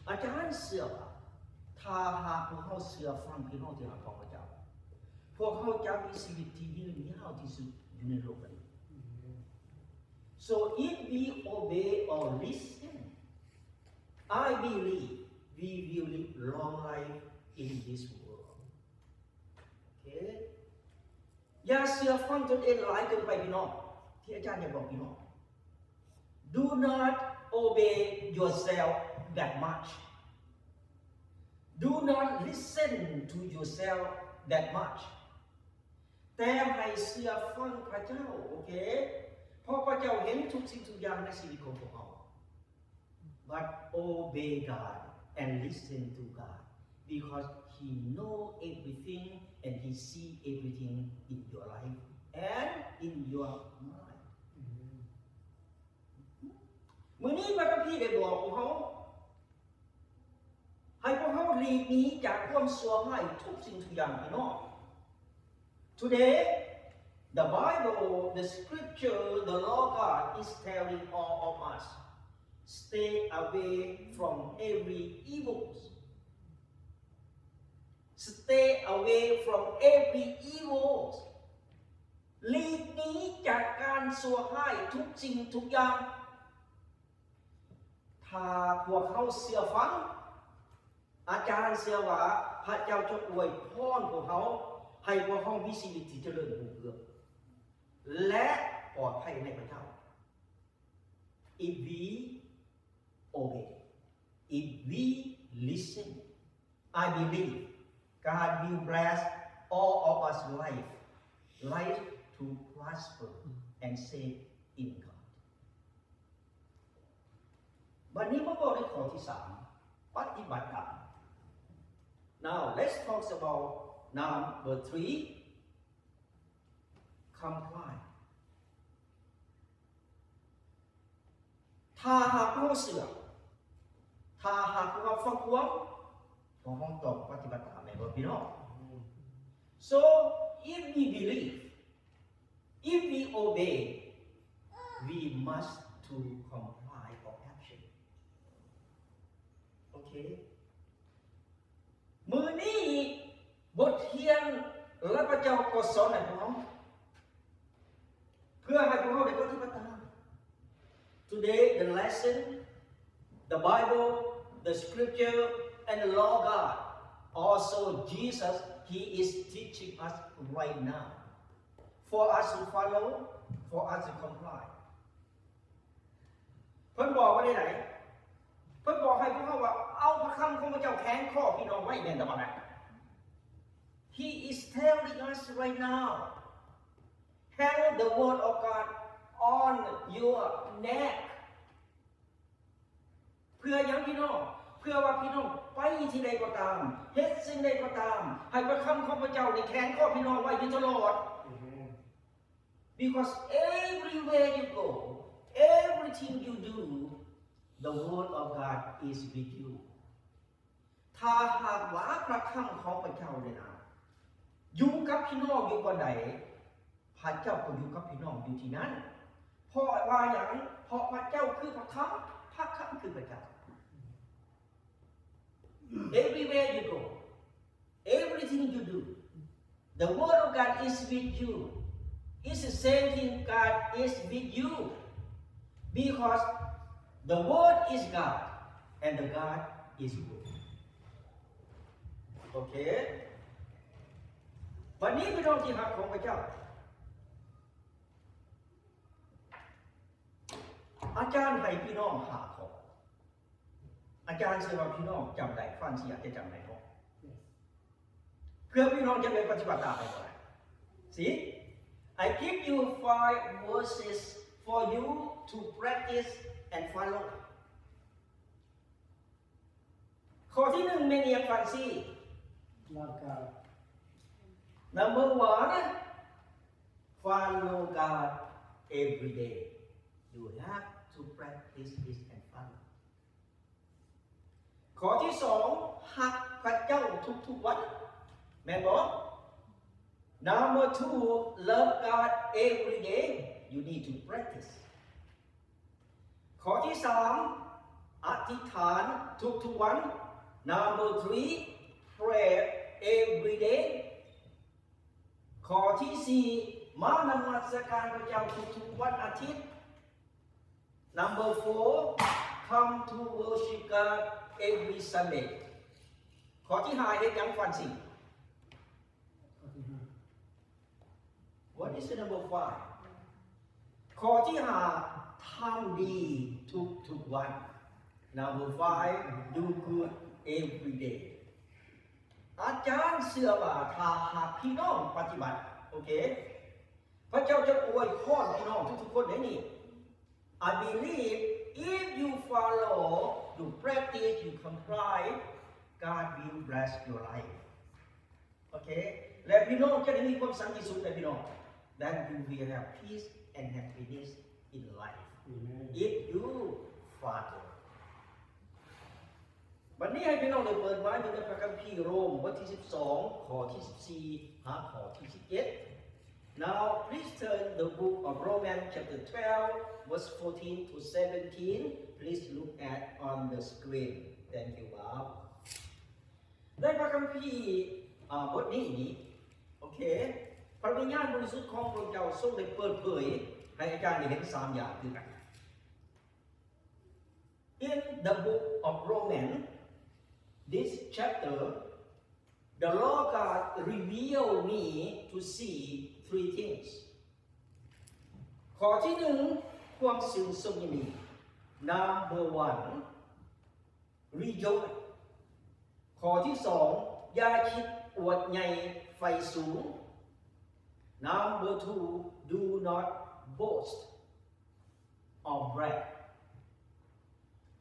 ອາຈານເຊື່ອວ່າ ຖ້າຫາກພວກເຮົາເຊື່ອຟັງພີ່ນ້ອງທີ່ຮັກຂອງພະເຈົ້າ, ພວກເຮົາຈະມີຊີວິດທີ່ຍືນຍາວທີ່ສຸດຢູ່ໃນໂລກໃບນີ້. So if we obey or listen, I believe we will live long life in this world. ໂອເຄ. ຢ່າເຊື່ອຟັງຕົນເອງຫຼາຍເກີນໄປ ພີ່ນ້ອງ, ທີ່ອາຈານຢາກບອກພີ່ນ້ອງ. Do not obey yourself that much. Do not listen to yourself that much. ແຕ່ໃຫ້ເຊື່ອຟັງພະເຈົ້າ, ໂອເຄ? ເພາະພະເຈົ້າເຫັນທຸກສິ່ງທຸກຢ່າງໃນຊີວິດຂອງພວກເຮົາ. But obey God and listen to God, because He know everything and He see everything in your life and in your mind. ມື້ນີ້ພະຄຳພີໄດ້ບອກພວກເຮົາ ໃຫ້ພວກເຮົາຫຼີກໜີຈາກຄວາມຊົ່ວຮ້າຍທຸກສິ່ງທຸກຢ່າງ ພີ່ນ້ອງ. Today, the Bible, the scripture, the law of God is telling all of us, stay away from every evil. Stay away from every evil. ຫຼີກໜີຈາກການຊົ່ວຮ້າຍທຸກສິ່ງທຸກຢ່າງ. ຖ້າພວກເຮົາເຊື່ອຟັງ, ອາຈານເຊື່ອວ່າພະເຈົ້າຈະອວຍພອນພວກເຮົາ, ໃຫ້ພວກເຮົາມີຊີວິດທີ່ຈະເລີນຮຸ່ງເຮືອງ ແລະ ປອດໄພໃນພະເຈົ້າ. If we obey, if we listen, I believe God will bless all of us life, life to prosper and safe in God. ບັດນີ້ມາເວົ້າໃນຂໍ້ທີສາມ ປະຕິບັດຕາມ. Now let's talk about number three, comply. ຖ້າຫາກເຮົາເຊື່ອ, ຖ້າຫາກເຮົາຟັງຄວາມ, ເຮົາຕ້ອງປະຕິບັດຕາມ ແມ່ນບໍ່ພີ່ນ້ອງ? So if we believe, if we obey, we must to comply or action. ໂອເຄ. ມື້ນີ້ບົດຮຽນ ແລະ ພະເຈົ້າກໍສອນໃຫ້ພວກເຮົາ ເພື່ອໃຫ້ພວກເຮົາໄດ້ປະຕິບັດຕາມ. Today, the lesson, the Bible, the scripture, and the law of God. Also, Jesus, He is teaching us right now for us to follow, for us to comply. ເພິ່ນບອກວ່າໃດ? ເພິ່ນບອກໃຫ້ພວກເຮົາວ່າ ເອົາພະຄຳຂອງພະເຈົ້າແຂວນຄໍພີ່ນ້ອງໄວ້ແມ່ນຕະບາດ. He is telling us right now, hang the word of God on your neck. ເພື່ອຫຍັງພີ່ນ້ອງ? ເພື່ອວ່າພີ່ນ້ອງໄປທີ່ໃດກໍຕາມ, ເຮັດສິ່ງໃດກໍຕາມ, ໃຫ້ພະຄຳຂອງພະເຈົ້າໃນແຂວນຄໍພີ່ນ້ອງໄວ້ຢູ່ຕະຫຼອດ. Because everywhere you go, everything you do, the word of God is with you. ຖ້າຫາກວ່າພະຄຳຂອງພະເຈົ້ານີ້ນະ ຢູ່ກັບພີ່ນ້ອງຢູ່ບ່ອນໃດ, ພະເຈົ້າກໍຢູ່ກັບພີ່ນ້ອງຢູ່ທີ່ນັ້ນ. ເພາະວ່າຫຍັງ? ເພາະພະເຈົ້າຄືພະຄຳ, ພະຄຳຄືພະເຈົ້າ. Everywhere you go, everything you do, the word of God is with you. It's the same thing, God is with you, because the Word is God and the God is good. ໂອເຄ ບັດນີ້ພີ່ນ້ອງທີ່ຮັກຂອງພະເຈົ້າ ອາຈານໃຫ້ພີ່ນ້ອງຫ້າຂໍ້. ອາຈານເຊື່ອວ່າພີ່ນ້ອງຈຳໄດ້, ຟານຊີອາດຈະຈຳໄດ້ເນາະ ເພື່ອພີ່ນ້ອງຈະໄດ້ປະຕິບັດຕາມໄດ້ບໍ່? See, I give you five verses for you to practice and follow. ຂໍ້ທີໜຶ່ງແມ່ນອີ່ຫຍັງ ຟານຊີ? Love God. Number one, follow God every day. You have to practice this and follow. ຂໍ້ທີສອງ ຮັກພະເຈົ້າທຸກໆວັນ ແມ່ນບໍ່? Number two, love God every day. You need to practice. ຂໍ້ທີສາມ ອະທິຖານທຸກໆວັນ. Number three, pray every day. ຂໍ້ທີສີ່ ມານະມັດສະການພະເຈົ້າທຸກໆວັນອາທິດ. Number four, come to worship God every Sunday. ຂໍ້ທີຫ້າ ເຮັດຫຍັງ ຟານຊີ? ຂໍ້ທີຫ້າ What is the number five? ຂໍ້ທີຫ້າ ທຳດີທຸກໆວັນ. Number five, do good every day. ອາຈານເຊື່ອວ່າຖ້າຫາກພີ່ນ້ອງປະຕິບັດ ໂອເຄ ພະເຈົ້າຈະອວຍພອນພີ່ນ້ອງທຸກໆຄົນໃນນີ້. I believe if you follow, you practice, you comply, God will bless your life. ໂອເຄ ແລະ ພີ່ນ້ອງຈະໄດ້ມີຄວາມສັນຕິສຸກ ແລະ ພີ່ນ້ອງ then you will have peace and happiness in life. Amen. If you follow. ບັດນີ້ໃຫ້ພີ່ນ້ອງໄດ້ເປີດມາຢູ່ໃນພະຄຳພີໂຣມ ບົດທີສິບສອງ ຂໍ້ທີສິບສີ່ ຫາຂໍ້ທີສິບເຈັດ. Now please turn the book of Romans chapter twelve, verse fourteen to seventeen. Please look at on the screen. Thank you, Bob. ໃນພະຄຳພີ ອາ ບົດນີ້ນີ້ ໂອເຄ ພະວິນຍານບໍລິສຸດຂອງພະເຈົ້າຊົງໄດ້ເປີດເຜີຍໃຫ້ອາຈານໄດ້ເຫັນສາມຢ່າງຄືກັນ. In the book of Romans, this chapter, the Lord God reveal me to see three things. ຂໍ້ທີໜຶ່ງ ຄວາມຊື່ນຊົມຍິນດີ. Number one, rejoice. ຂໍ້ທີສອງ ຢ່າຄິດອວດໃຫຍ່ໃຝ່ສູງ. Number two, do not boast or brag.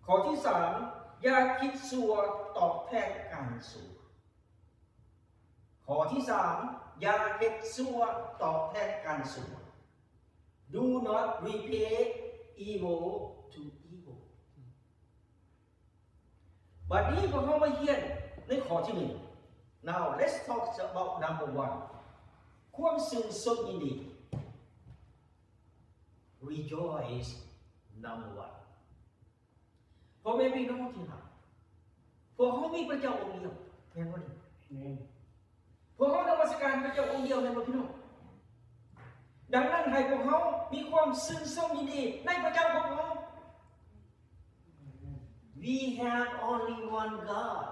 ຂໍ້ທີສາມ ຢ່າຄິດຊົ່ວຕອບແທນການຊົ່ວ. ຂໍ້ທີສາມ ຢ່າເຮັດຊົ່ວຕອບແທນການຊົ່ວ. Do not repay evil to evil. ບັດນີ້ພວກເຮົາມາຮຽນໃນຂໍ້ທີໜຶ່ງ. Now let's talk about number one. ຄວາມຊື່ນຊົມຍິນດີ. Rejoice, number one. ພໍ່ແມ່ພີ່ນ້ອງທີ່ຮັກ, ພວກເຮົາມີພະເຈົ້າອົງດຽວ, ແມ່ນບໍ່ນີ້? ແມ່ນ. ພວກເຮົານະມັດສະການພະເຈົ້າອົງດຽວ, ແມ່ນບໍ່ພີ່ນ້ອງ? ດັ່ງນັ້ນ ໃຫ້ພວກເຮົາມີຄວາມຊື່ນຊົມຍິນດີໃນພະເຈົ້າຂອງເຮົາ. We have only one God.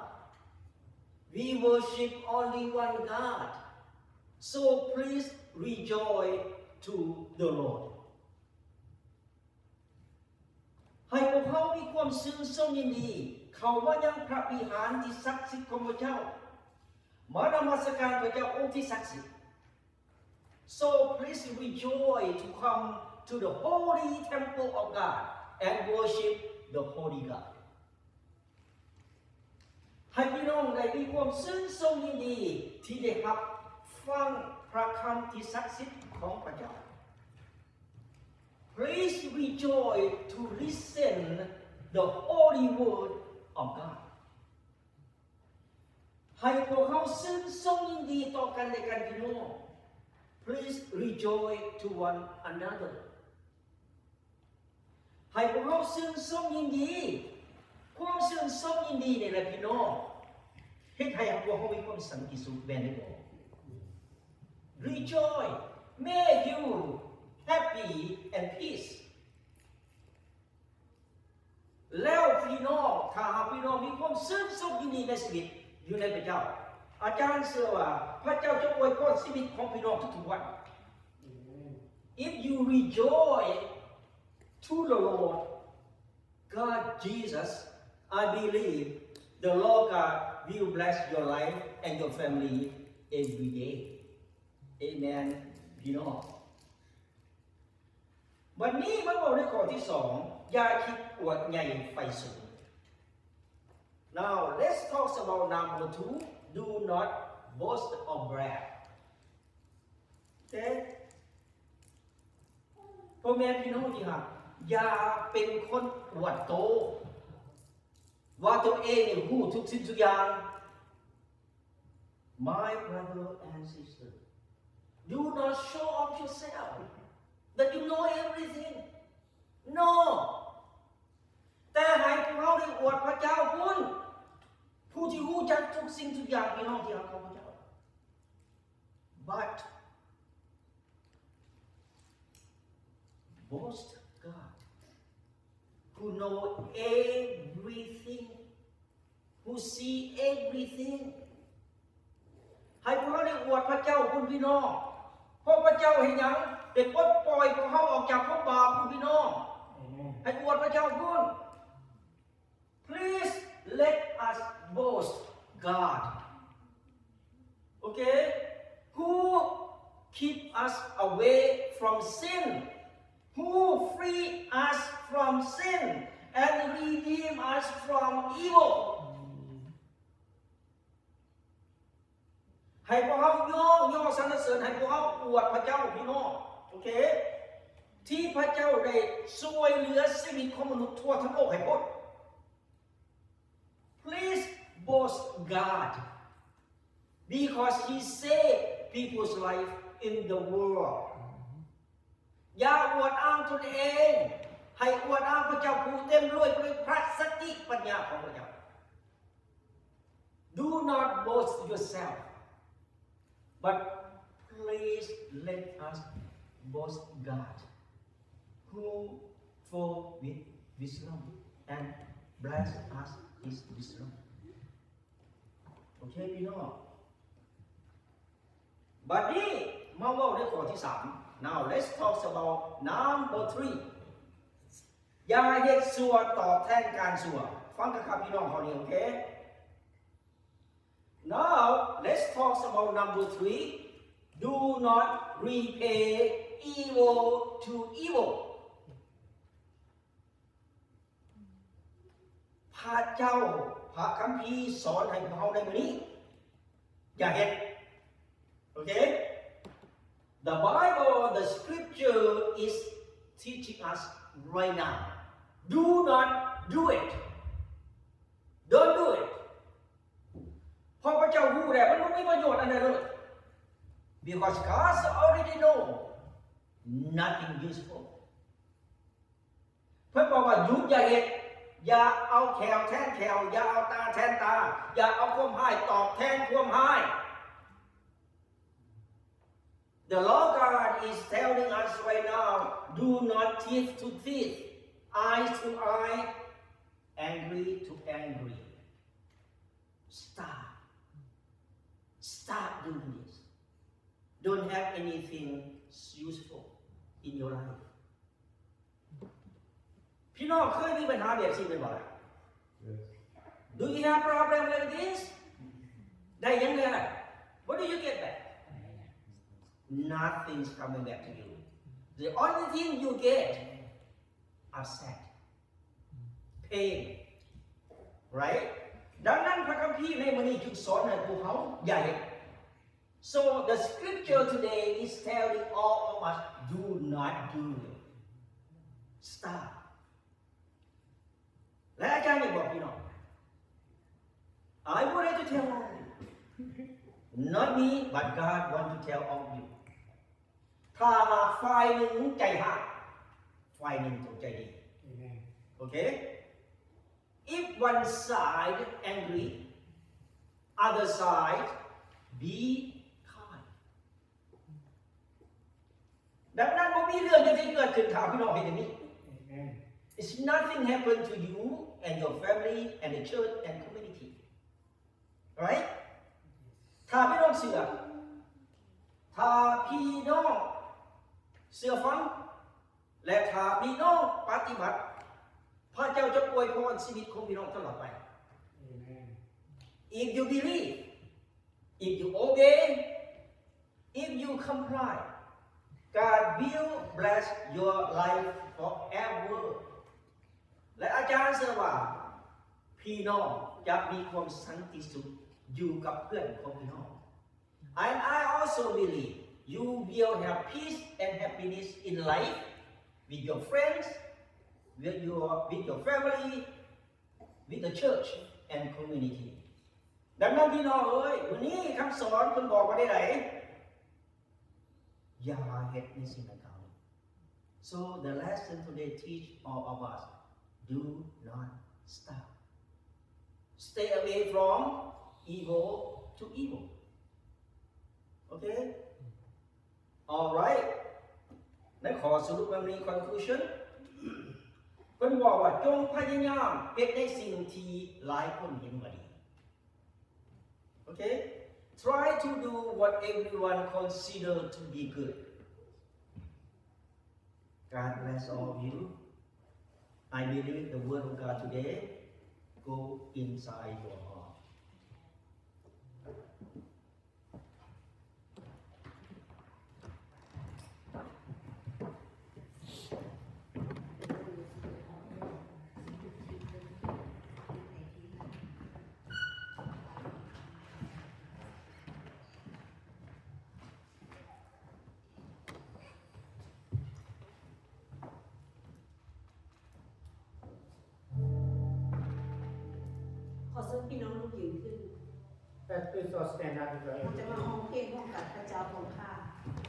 We worship only one God. So please rejoice to the Lord. ໃຫ້ພວກເຮົາມີຄວາມຊື່ນຊົມຍິນດີ ເຂົ້າມາຍັງພະວິຫານທີ່ສັກສິດຂອງພະເຈົ້າ, ມານະມັດສະການພະເຈົ້າອົງທີ່ສັກສິດ. So please rejoice to come to the holy temple of God and worship the holy God. ໃຫ້ພີ່ນ້ອງໄດ້ມີຄວາມຊື່ນຊົມຍິນດີທີ່ໄດ້ຮັບຟັງພະຄຳທີ່ສັກສິດຂອງພະເຈົ້າ. Please rejoice to listen the holy word of God. ໃຫ້ພວກເຮົາຊື່ນຊົມຍິນດີຕໍ່ກັນແລະກັນ, ພີ່ນ້ອງ. Please rejoice to one another. ໃຫ້ພວກເຮົາຊື່ນຊົມຍິນດີ. ຄວາມຊື່ນຊົມຍິນດີນີ້ແຫຼະ ພີ່ນ້ອງ, ເຮັດໃຫ້ພວກເຮົາມີຄວາມສັນຕິສຸກ, ແມ່ນຫຼືບໍ່? Rejoice. May you happy and peace. ແລ້ວພີ່ນ້ອງ ຖ້າຫາກພີ່ນ້ອງມີຄວາມຊື່ນສຸກຢູ່ນີ້ໃນຊີວິດ ຢູ່ໃນພະເຈົ້າ, ອາຈານເຊື່ອວ່າພະເຈົ້າຈະອວຍພອນຊີວິດຂອງພີ່ນ້ອງທຸກໆວັນ. If you rejoice to the Lord, God Jesus, I believe the Lord God will bless your life and your family every day. Amen ພີ່ນ້ອງ. ບັດນີ້ມາເວົ້າໃນຂໍ້ທີສອງ ຢ່າຄິດອວດໃຫຍ່ໃຝ່ສູງ. Now let's talk about number two. Do not boast or brag. ໂອເຄ ພໍ່ແມ່ພີ່ນ້ອງທີ່ຮັກ, ຢ່າເປັນຄົນອວດໂຕ ວ່າຕົວເອງຮູ້ທຸກສິ່ງທຸກຢ່າງ. My brother and sister, do not show off yourself that you know everything. No. ແຕ່ໃຫ້ພວກເຮົາໄດ້ອວດພະເຈົ້າພຸ້ນ, ຜູ້ທີ່ຮູ້ຈັກທຸກສິ່ງທຸກຢ່າງ, ພີ່ນ້ອງທີ່ຮັກຂອງພະເຈົ້າ. But boast God, who know everything, who see everything. ໃຫ້ພວກເຮົາໄດ້ອວດພະເຈົ້າພຸ້ນພີ່ນ້ອງ, ເພາະພະເຈົ້າເຮັດຫຍັງ? ໄດ້ປົດປ່ອຍພວກເຮົາອອກຈາກຄວາມບາບພຸ້ນພີ່ນ້ອງ. ໃຫ້ອວດພະເຈົ້າພຸ້ນ. Please let us boast God. Okay? Who keep us away from sin, who free us from sin and redeem us from evil. ໃຫ້ພວກເຮົາຍ້ອງຍໍສັນລະເສີນ, ໃຫ້ພວກເຮົາອວດພະເຈົ້າພີ່ນ້ອງ, ໂອເຄ, ທີ່ພະເຈົ້າໄດ້ຊ່ວຍເຫຼືອຊີວິດຂອງມະນຸດທົ່ວທັງໂລກໃຫ້ພົ້ນ. Please boast God because he saved people's life in the world. ຢ່າອວດອ້າງຕົນເອງ, ໃຫ້ອວດອ້າງພະເຈົ້າຜູ້ເຕັມດ້ວຍພະສະຕິປັນຍາຂອງພະເຈົ້າ. Do not boast yourself, but please let us boast God, who fill with wisdom and bless us his wisdom. ໂອເຄພີ່ນ້ອງ, ບັດນີ້ມາເວົ້າໃນຂໍ້ທີສາມ. Now let's talk about number three. ຢ່າເຮັດຊົ່ວຕອບແທນການຊົ່ວ. ຟັງຄັກໆ ພີ່ນ້ອງເຮົານີ້, ໂອເຄ. Now let's talk about number three. Do not repay evil to evil. ພະເຈົ້າ, ພະຄຳພີສອນໃຫ້ພວກເຮົາໃນມື້ນີ້, ຢ່າເຮັດ. ໂອເຄ? The Bible, the scripture is teaching us right now. Do not do it. Don't do it. ເພາະພະເຈົ້າຮູ້ແລ້ວ ມັນບໍ່ມີປະໂຫຍດອັນໃດເລີຍ. Because God already know nothing useful. ເພິ່ນບອກວ່າ ຢຸດ ຢ່າເຮັດ, ຢ່າເອົາແຂ້ວແທນແຂ້ວ, ຢ່າເອົາຕາແທນຕາ, ຢ່າເອົາຄວາມຮ້າຍຕອບແທນຄວາມຮ້າຍ. The Lord God is telling us right now, do not teeth to teeth, eye to eye, angry to angry. Stop. Stop doing this. Don't have anything useful in your life. ພີ່ນ້ອງເຄີຍມີບັນຫາແບບນີ້ແມ່ນບໍ່ລະ? Yes. Do you have problem like this? ໄດ້ຫຍັງແດ່? What do you get back? Nothing's coming back to you. The only thing you get, upset, pain, right? ດັ່ງນັ້ນພະຄຳພີໃນມື້ນີ້ຈຶ່ງສອນໃຫ້ພວກເຮົາຢ່າເຮັດ. So the scripture today is telling all of us, do not do it. Stop. ແລະອາຈານຢາກບອກພີ່ນ້ອງ, I wanted to tell all of you, not me, but God want to tell all of you. ຖ້າຫາກຝ່າຍໜຶ່ງໃຈຮ້າຍ, ຝ່າຍໜຶ່ງຕ້ອງໃຈດີ. Amen. Okay? If one side angry, other side be kind. ດັ່ງນັ້ນ ບໍ່ມີເລື່ອງຫຍັງທີ່ເກີດຂຶ້ນ ຖ້າພີ່ນ້ອງເຮັດຢ່າງນີ້. Amen. It's nothing happen to you and your family and the church and community. Right? ຖ້າພີ່ນ້ອງເຊື່ອ, ຖ້າພີ່ນ້ອງເຊື່ອຟັງ ແລະ ຖ້າພີ່ນ້ອງປະຕິບັດ, ພະເຈົ້າຈະອວຍພອນຊີວິດຂອງພີ່ນ້ອງຕະຫຼອດໄປ. Amen. If you believe, if you obey, if you comply, God will bless your life forever. ແລະ ອາຈານເຊື່ອວ່າ ພີ່ນ້ອງຈະມີຄວາມສັນຕິສຸກຢູ່ກັບເພື່ອນຂອງພີ່ນ້ອງ. And I also believe you will have peace and happiness in life with your friends, with your, with your family, with the church and community. ດັ່ງນັ້ນ ພີ່ນ້ອງເອີຍ, ມື້ນີ້ຄຳສອນເພິ່ນບອກວ່າໃດ? ຢ່າເຮັດໃນສິ່ງດັ່ງກ່າວນີ້. So the lesson today teach all of us, do not stop. Stay away from evil to evil. Okay? Alright. ໃນຂໍ້ສະຫຼຸບມັນມີ conclusion ເພິ່ນບອກວ່າ ຈົ່ງພະຍາຍາມເຮັດໃນສິ່ງທີ່ຫຼາຍຄົນເຫັນວ່າດີ. Okay? Try to do what everyone consider to be good. God bless all of you. I believe the word of God today go inside your heart. ຂໍເຊີນພີ່ນ້ອງລຸກຢືນຂຶ້ນ. Let's please all stand up with your ເຮົາຈະມາຮ້ອງເພງຮ່ວມກັນ ພະເຈົ້າຂອງຂ້າ.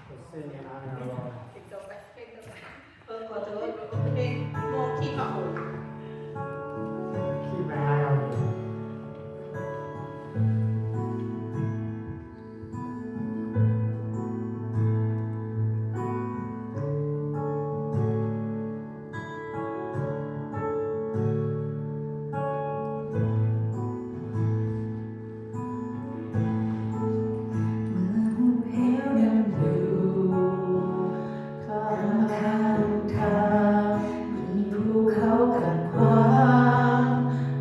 Let's sing another Lord. ເປັນຕໍ່ໄປ ເປັນຕໍ່ໄປ. ເອີ ຂໍໂທດ ເພງ Lord King of All. Keep my eye on you. ເມື່ອຫຸບເຫວດຳຢູ່ຂ້າງທາງ ມີພູເຂົາກັ້ນຂວາງ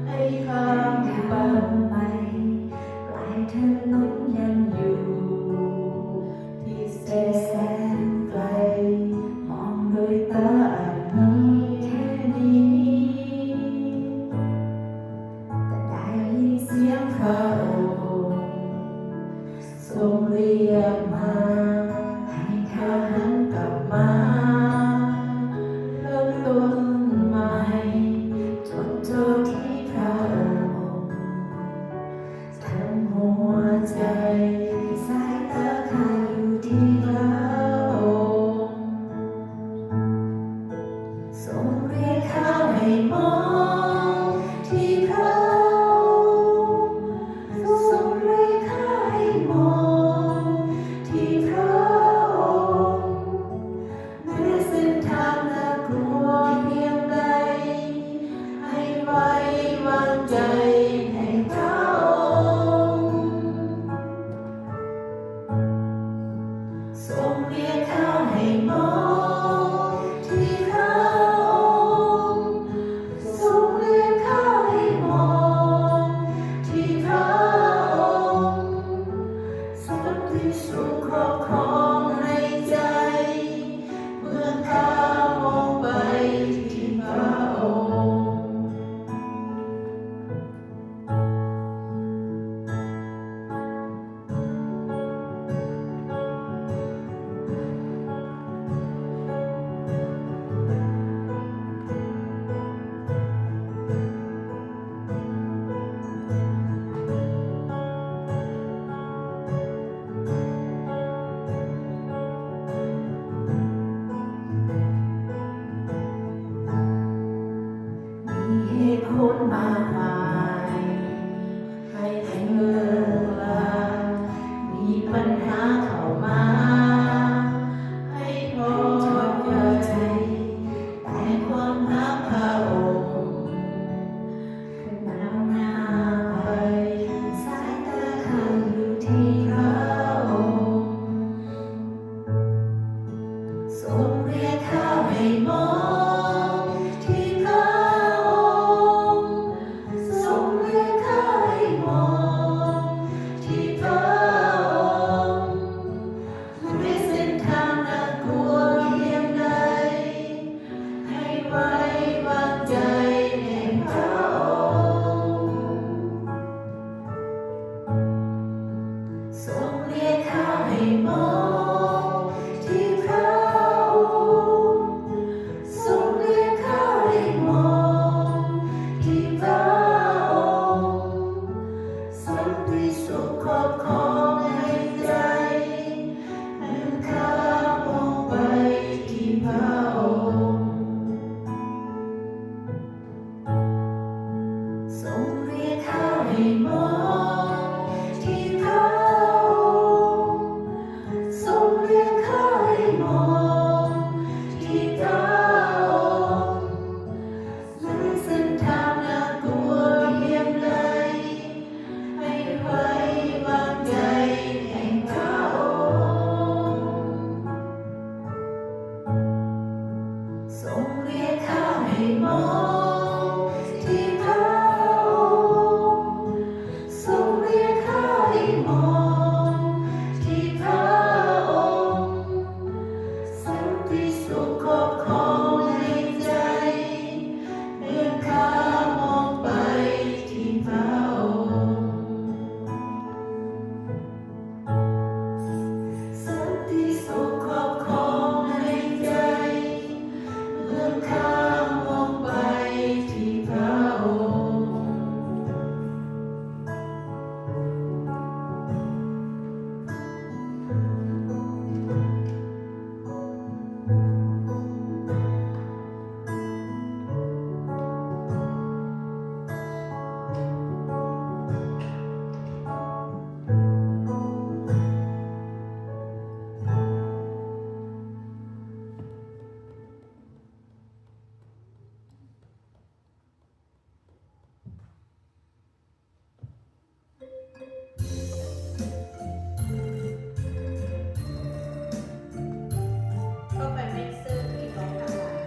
ໃຫ້ຂ້າມໄປ ປາຍຖະໜົນຍັງຢູ່ທີ່ແສນໄກ ມອງດ້ວຍຕາອັນມີແຄ່ນີ້ ແຕ່ໄດ້ຍິນສຽງພະອົງຊົງລຽກມາ ໃຫ້ຂ້າຫັນກັບມາເລີ່ມຕົ້ນໃໝ່ ຈົດຈ່ອທີ່ພະອົງ ທັງຫົວໃຈ ສາຍຕາຂ້າຢູ່ທີ່ພະອົງ. ມອງທີ່ພະອົງ ຊົງຮຽກໃຫ້ມອງທີ່ພະອົງ ສັນຕິສຸກຄອບຄອງໃນໃຈ ເມື່ອຂ້າມອງໄປທີ່ພະອົງ ສັນຕິສຸກຄອບຄອງໃນໃຈ ເມື່ອຂ້າມອງໄປທີ່ພະອົງ. ຕໍ່ໄປແມ່ນເຊີນພີ່ນ້ອງທັງຫຼາຍ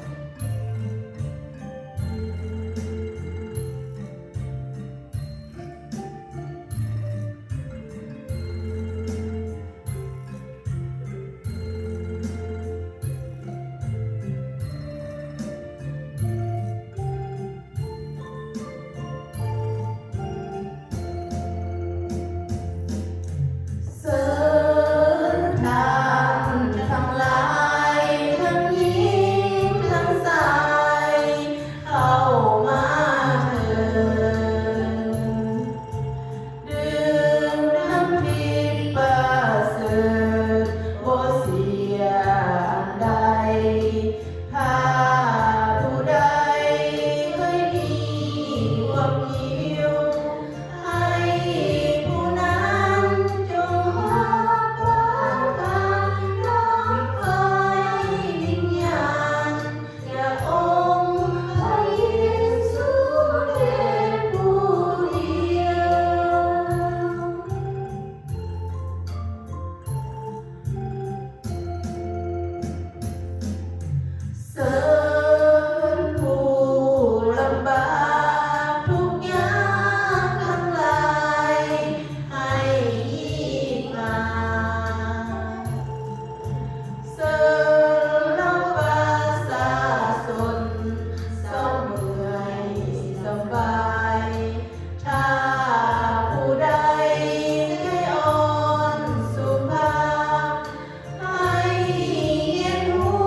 ເຊີນທ່ານທັງຫຼາຍ ທັງຍິງທັງຊາຍ ເຂົ້າມາເທີ້ນ ດື່ມນ້ຳທິບປະເສີດ ບໍ່ເສຍອັນໃດ. ຖ້າຜູ້ໃດເຄີຍມີຄວາມຫິວ ໃຫ້ຜູ້ນັ້ນຈົ່ງຮັບປະທານນ້ຳໄຟວິນຍານ ຈາກອົງພະເຢຊູແຕ່ຜູ້ດຽວ. ເຊີນຜູ້ລຳບາກທຸກຍາກທັງຫຼາຍໃຫ້ຮີບມາ ເຊີນເຫຼົ່າປະຊາຊົນເຊົາເມື່ອຍສະບາຍ. ຖ້າຜູ້ໃດໃຈອ່ອນສຸພາບ ໃຫ້ຮຽນຮູ້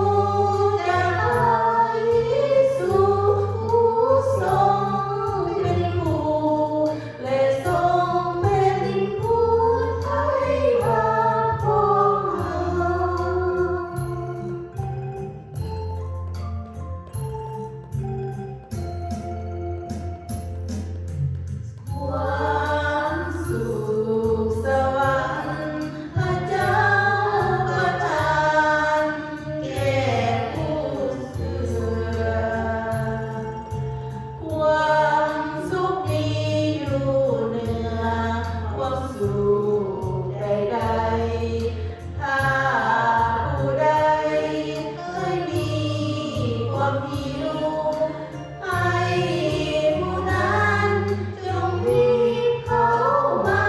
ຈາກພະເຢຊູ ຜູ້ຊົງເປັນຄູ ແລະ ຊົງເປັນຜູ້ໄຖ່ບາບຂອງເຮົາ. ຄວາມສຸກສະຫວັນພະເຈົ້າປະທານແກ່ຜູ້ເຊື່ອ ຄວາມສຸກມີຢູ່ເໜືອຄວາມສຸກໃດໆ. ຖ້າຜູ້ໃດເຄີຍມີຄວາມຫິວ ໃຫ້ຜູ້ນັ້ນຈົ່ງຮີບເຂົ້າມາ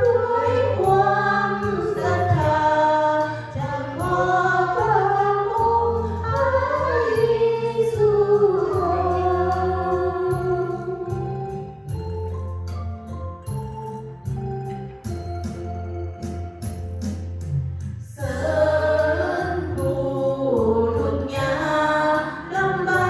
ດ້ວຍຄວາມສັດທາ ຈາກຂໍພະອົງພະເຢຊູ. ເຊີນຜູ້ທຸກຍາກລຳບາ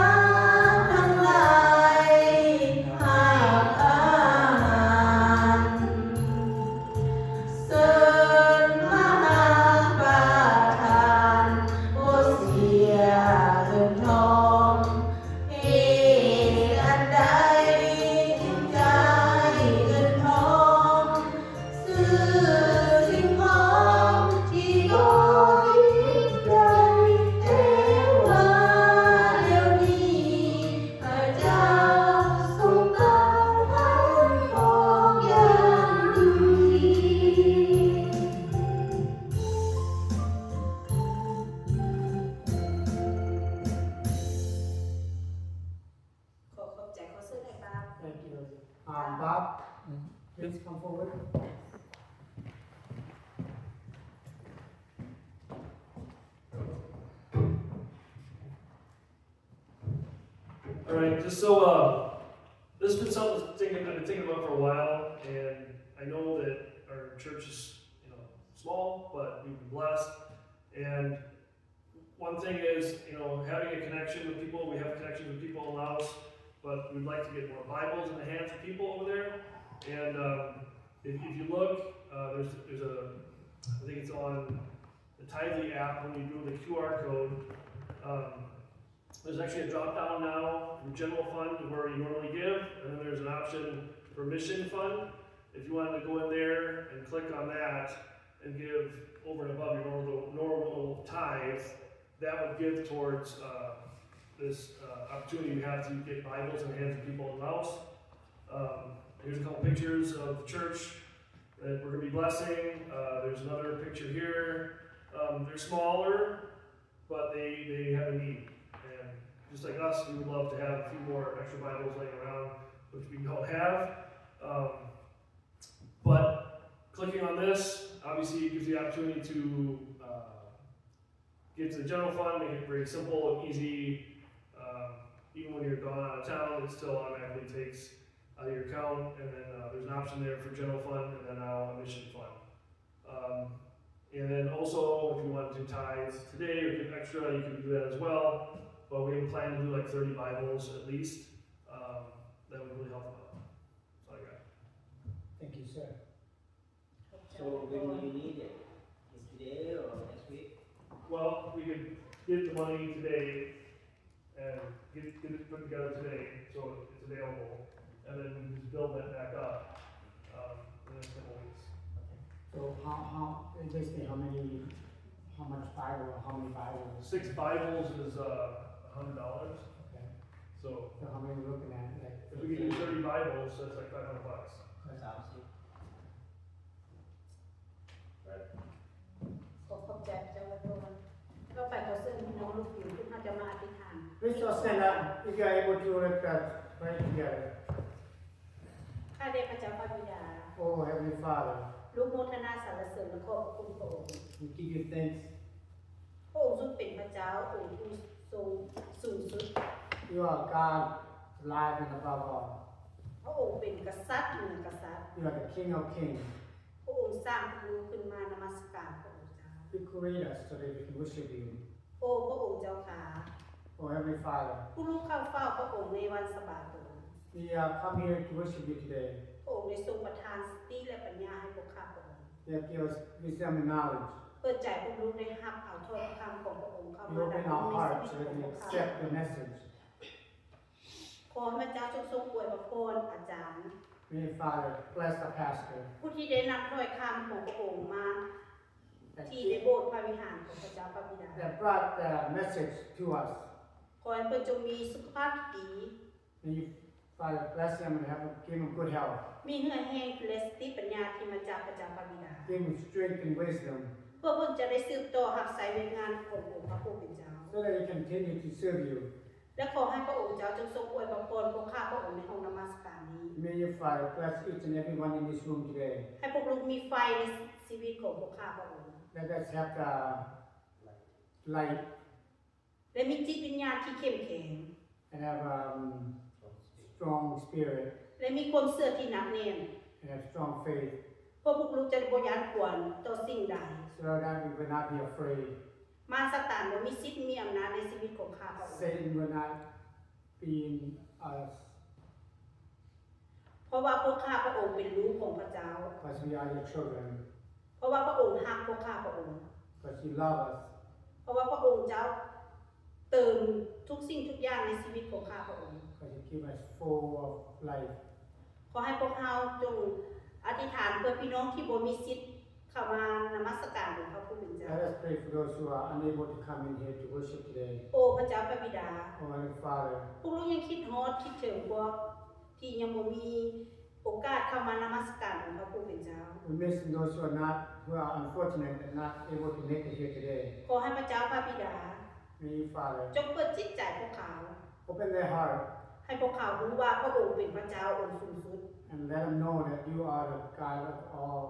Um, Bob, please come forward. All right, just so, uh, this has been something I've been thinking, I've been thinking about for a while, and I know that our church is, you know, small, but we've been blessed. And one thing is, you know, having a connection with people. We have connections with people in Laos, but we'd like to get more Bibles in the hands of people over there. And, um, if, if you look, uh, there's, there's a, I think it's on the Tithely app, when you do the Q R code, um, there's actually a drop down now from general fund where you normally give, and then there's an option for mission fund. If you wanted to go in there and click on that and give over and above your normal, normal tithe, that would give towards, uh, this, uh, opportunity we have to get Bibles in the hands of people in Laos. Um, here's a couple pictures of the church that we're gonna be blessing. Uh, there's another picture here. Um, they're smaller, but they, they have a need. And just like us, we would love to have a few more extra Bibles laying around, which we don't have. Um, but clicking on this, obviously, it gives you the opportunity to, uh, get to the general fund, make it very simple and easy. Um, even when you're gone out of town, it still automatically takes out of your account. And then, uh, there's an option there for general fund and then now a mission fund. Um, and then also, if you want to tithe today or give extra, you can do that as well. But we have a plan to do, like, thirty Bibles at least. Um, that would really help out. That's all I got. Thank you, sir. So when do you need it? Is today or next week? Well, we could get the money today and get, get it put together today, so it's available, and then we can just build that back up, um, in the next couple of weeks. So how, how, basically how many, how much Bible, how many Bibles? Six Bibles is, uh, a hundred dollars. Okay. So So how many we looking at? Like, if we could do thirty Bibles, that's like five hundred bucks. ສາມສິບ Right. ຂໍຂອບໃຈພະເຈົ້າໄວ້ກ່ອນ. ຕໍ່ໄປຂໍເຊີນພີ່ນ້ອງລູກຜິວຂຶ້ນ ເຮົາຈະມາອະທິຖານ. Please all stand up if you are able to. Let us pray together. ຂ້າແດ່ພະເຈົ້າພະບິດາ. Oh Heavenly Father, ລູກໂມທະນາສັນລະເສີນ ແລະ ຂອບພະຄຸນພະອົງ. We give you thanks. ພະອົງຊົງເປັນພະເຈົ້າ ອົງຜູ້ຊົງສູງສຸດ. You are God, alive and above all. ພະອົງເປັນກະສັດເໜືອກະສັດ. You are the King of kings. ພະອົງສ້າງພວກລູກຂຶ້ນມານະມັດສະການພະອົງເຈົ້າ. You create us so that we can worship you. ໂອ ພະອົງເຈົ້າຂ້າ. Oh Heavenly Father, ພວກລູກເຂົ້າເຝົ້າພະອົງໃນວັນສະບາໂຕ. We, uh, come here to worship you today. ພະອົງໄດ້ຊົງປະທານສະຕິ ແລະ ປັນຍາໃຫ້ພວກຂ້າພະອົງ. You have given us wisdom and knowledge. ເປີດໃຈພວກລູກໄດ້ຮັບເອົາຖ້ອຍພະຄຳຂອງພະອົງເຂົ້າມາດຳລົງໃນຊີວິດຂອງພວກຂ້າ. You open our hearts so that we can accept the message. ຂໍພະເຈົ້າຈົ່ງຊົງອວຍພະພອນອາຈານ. May Father bless the pastor. ຜູ້ທີ່ໄດ້ນຳຖ້ອຍຄຳຂອງພະອົງມາ ທີ່ໃນໂບດພະວິຫານຂອງພະເຈົ້າພະບິດາ. That brought the message to us. ຂໍໃຫ້ເພິ່ນຈົ່ງມີສຸຂະພາບທີ່ດີ. May you, Father, bless him and have him, give him good health. ມີເຫື່ອແຮງ ແລະ ສະຕິປັນຍາທີ່ມາຈາກພະເຈົ້າພະບິດາ. Give him strength and wisdom. ເພື່ອເພິ່ນຈະໄດ້ສືບຕໍ່ຮັບໃຊ້ວຽກງານຂອງອົງພະຜູ້ເປັນເຈົ້າ. So that he continue to serve you. ແລະ ຂໍໃຫ້ພະອົງເຈົ້າຈົ່ງຊົງອວຍພະພອນພວກຂ້າພະອົງໃນຫ້ອງນະມັດສະການນີ້. May you, Father, bless each and every one in this room today. ໃຫ້ພວກລູກມີໄຟໃນຊີວິດຂອງພວກຂ້າພະອົງ. Let us have the light. ແລະ ມີຈິດວິນຍານທີ່ເຂັ້ມແຂງ. And have, um, strong spirit. ແລະ ມີຄວາມເຊື່ອທີ່ໜັກແໜ້ນ. And have strong faith. ເພື່ອພວກລູກຈະບໍ່ຢ້ານກົວຕໍ່ສິ່ງໃດ. So that we will not be afraid. ມານຊາຕານບໍ່ມີສິດມີອຳນາດໃນຊີວິດຂອງຂ້າພະອົງ. Satan will not be in us. ເພາະວ່າພວກຂ້າພະອົງເປັນລູກຂອງພະເຈົ້າ. 'Cause we are your children. ເພາະວ່າພະອົງຮັກພວກຂ້າພະອົງ. 'Cause you love us. ເພາະວ່າພະອົງເຈົ້າເຕີມທຸກສິ່ງທຸກຢ່າງໃນຊີວິດຂອງຂ້າພະອົງ. 'Cause you give us full of life. ຂໍໃຫ້ພວກເຮົາຈົ່ງອະທິຖານເພື່ອພີ່ນ້ອງທີ່ບໍ່ມີສິດ ເຂົ້າມານະມັດສະການອົງພະຜູ້ເປັນເຈົ້າ. Let us pray for those who are unable to come in here to worship today. ໂອ ພະເຈົ້າພະບິດາ. Oh Heavenly Father. ພວກລູກຍັງຄິດຮອດຄິດເຖິງພວກທີ່ຍັງບໍ່ມີໂອກາດເຂົ້າມານະມັດສະການອົງພະຜູ້ເປັນເຈົ້າ. We miss those who are not, who are unfortunate and not able to make it here today. ຂໍໃຫ້ພະເຈົ້າພະບິດາ. May you, Father. ຈົ່ງເປີດຈິດໃຈພວກເຂົາ. Open their heart. ໃຫ້ພວກເຂົາຮູ້ວ່າພະອົງເປັນພະເຈົ້າອົງສູງສຸດ. And let them know that you are the God of all.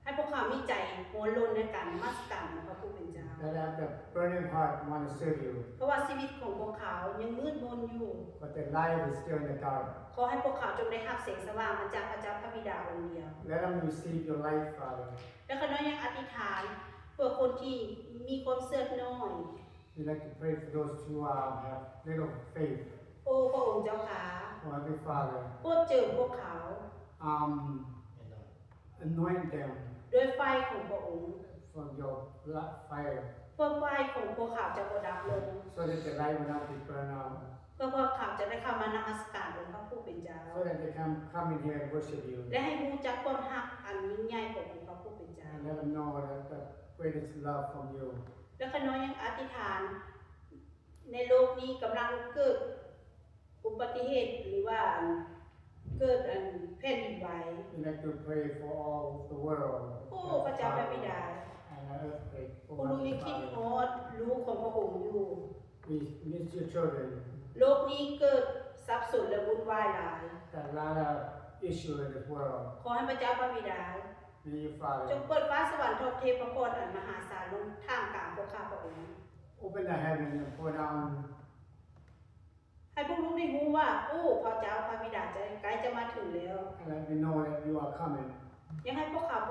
ໃຫ້ພວກເຂົາມີໃຈຮ້ອນລົນໃນການນະມັດສະການຂອງພະຜູ້ເປັນເຈົ້າ. Let them have that burning heart, want to serve you. ເພາະວ່າຊີວິດຂອງພວກເຂົາຍັງມືດມົນຢູ່. But their life is still in the dark. ຂໍໃຫ້ພວກເຂົາຈົ່ງໄດ້ຮັບແສງສະຫວ່າງມາຈາກພະເຈົ້າພະບິດາອົງດຽວ. Let them receive your light, Father. ແລະ ຂ້ານ້ອຍຍັງອະທິຖານເພື່ອຄົນທີ່ມີຄວາມເຊື່ອນ້ອຍ. We like to pray for those who, um, have little faith. ໂອ້ ພະອົງເຈົ້າຂ້າ, Oh, Heavenly Father, ໂປດເຈີມພວກເຂົາ um, anoint them ດ້ວຍໄຟຂອງພະອົງ, from your blood fire, ເພື່ອໄຟຂອງພວກເຂົາຈະບໍ່ດັບລົງ, so that the light will not be burned out, ເພື່ອພວກເຂົາຈະໄດ້ເຂົ້າມານະມັດສະການອົງພະຜູ້ເປັນເຈົ້າ, so that they can come in here and worship you, ແລະ ໃຫ້ຮູ້ຈັກຄວາມຮັກອັນຍິ່ງໃຫຍ່ຂອງອົງພະຜູ້ເປັນເຈົ້າ. And let them know that the greatest love from you. ແລະ ຂ້ານ້ອຍຍັງອະທິຖານ ໃນໂລກນີ້ກຳລັງເກີດອຸບັດຕິເຫດ ຫຼືວ່າ ອັນ ເກີດ ອັນ ແຜ່ນດິນໄຫວ. We like to pray for all the world. ໂອ້ ພະເຈົ້າພະບິດາ, And an earthquake. ຜູ້ລູກຍັງຄິດຮອດລູກຂອງພະອົງຢູ່. We miss your children. ໂລກນີ້ເກີດສັບສົນ ແລະ ວຸ່ນວາຍຫຼາຍ. Got a lot of issue in this world. ຂໍໃຫ້ພະເຈົ້າພະບິດາ May your Father ຈົ່ງເປີດຟ້າສະຫວັນ ທອດເທພະພອນອັນມະຫາສານລົງທ່າມກາງພວກຂ້າພະອົງ. Open the heaven and pour down ໃຫ້ພວກລູກໄດ້ຮູ້ວ່າ ໂອ້ ພະເຈົ້າພະບິດາຈະໃກ້ຈະມາເຖິງແລ້ວ. And let me know that you are coming. ຢາກໃຫ້ພວກເຂົາ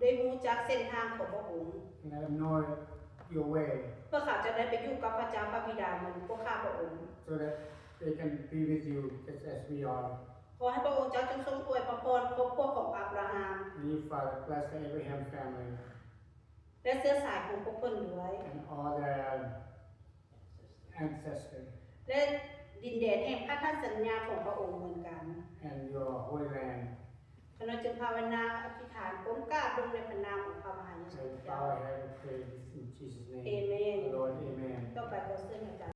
ໄດ້ຮູ້ຈັກເສັ້ນທາງຂອງພະອົງ. And let them know your way. ເພື່ອເຂົາຈະໄດ້ໄປຢູ່ກັບພະເຈົ້າພະບິດາເໝືອນພວກຂ້າພະອົງ. So that they can be with you just as we are. ຂໍໃຫ້ພະອົງເຈົ້າຈົ່ງຊົງອວຍພະພອນຄອບຄົວຂອງອາບຣາຮາມ And you, Father, bless the Abraham family. ແລະ ເຊື້ອສາຍຂອງພວກເພິ່ນດ້ວຍ. And all their ancestors. ແລະ ດິນແດນແຫ່ງພັນທະສັນຍາຂອງພະອົງເໝືອນກັນ. And your Holy Land. ຂ້ານ້ອຍຈຶ່ງພາວະນາອະທິຖານກົ້ມກາບລົງໃນພະນາມຂອງພະມະຫາເຢຊູ And ເຈົ້າ. Bow our head and pray this in Jesus' name. ເອເມນ. Lord, amen. ຕໍ່ໄປຂໍເຊີນອາຈານ.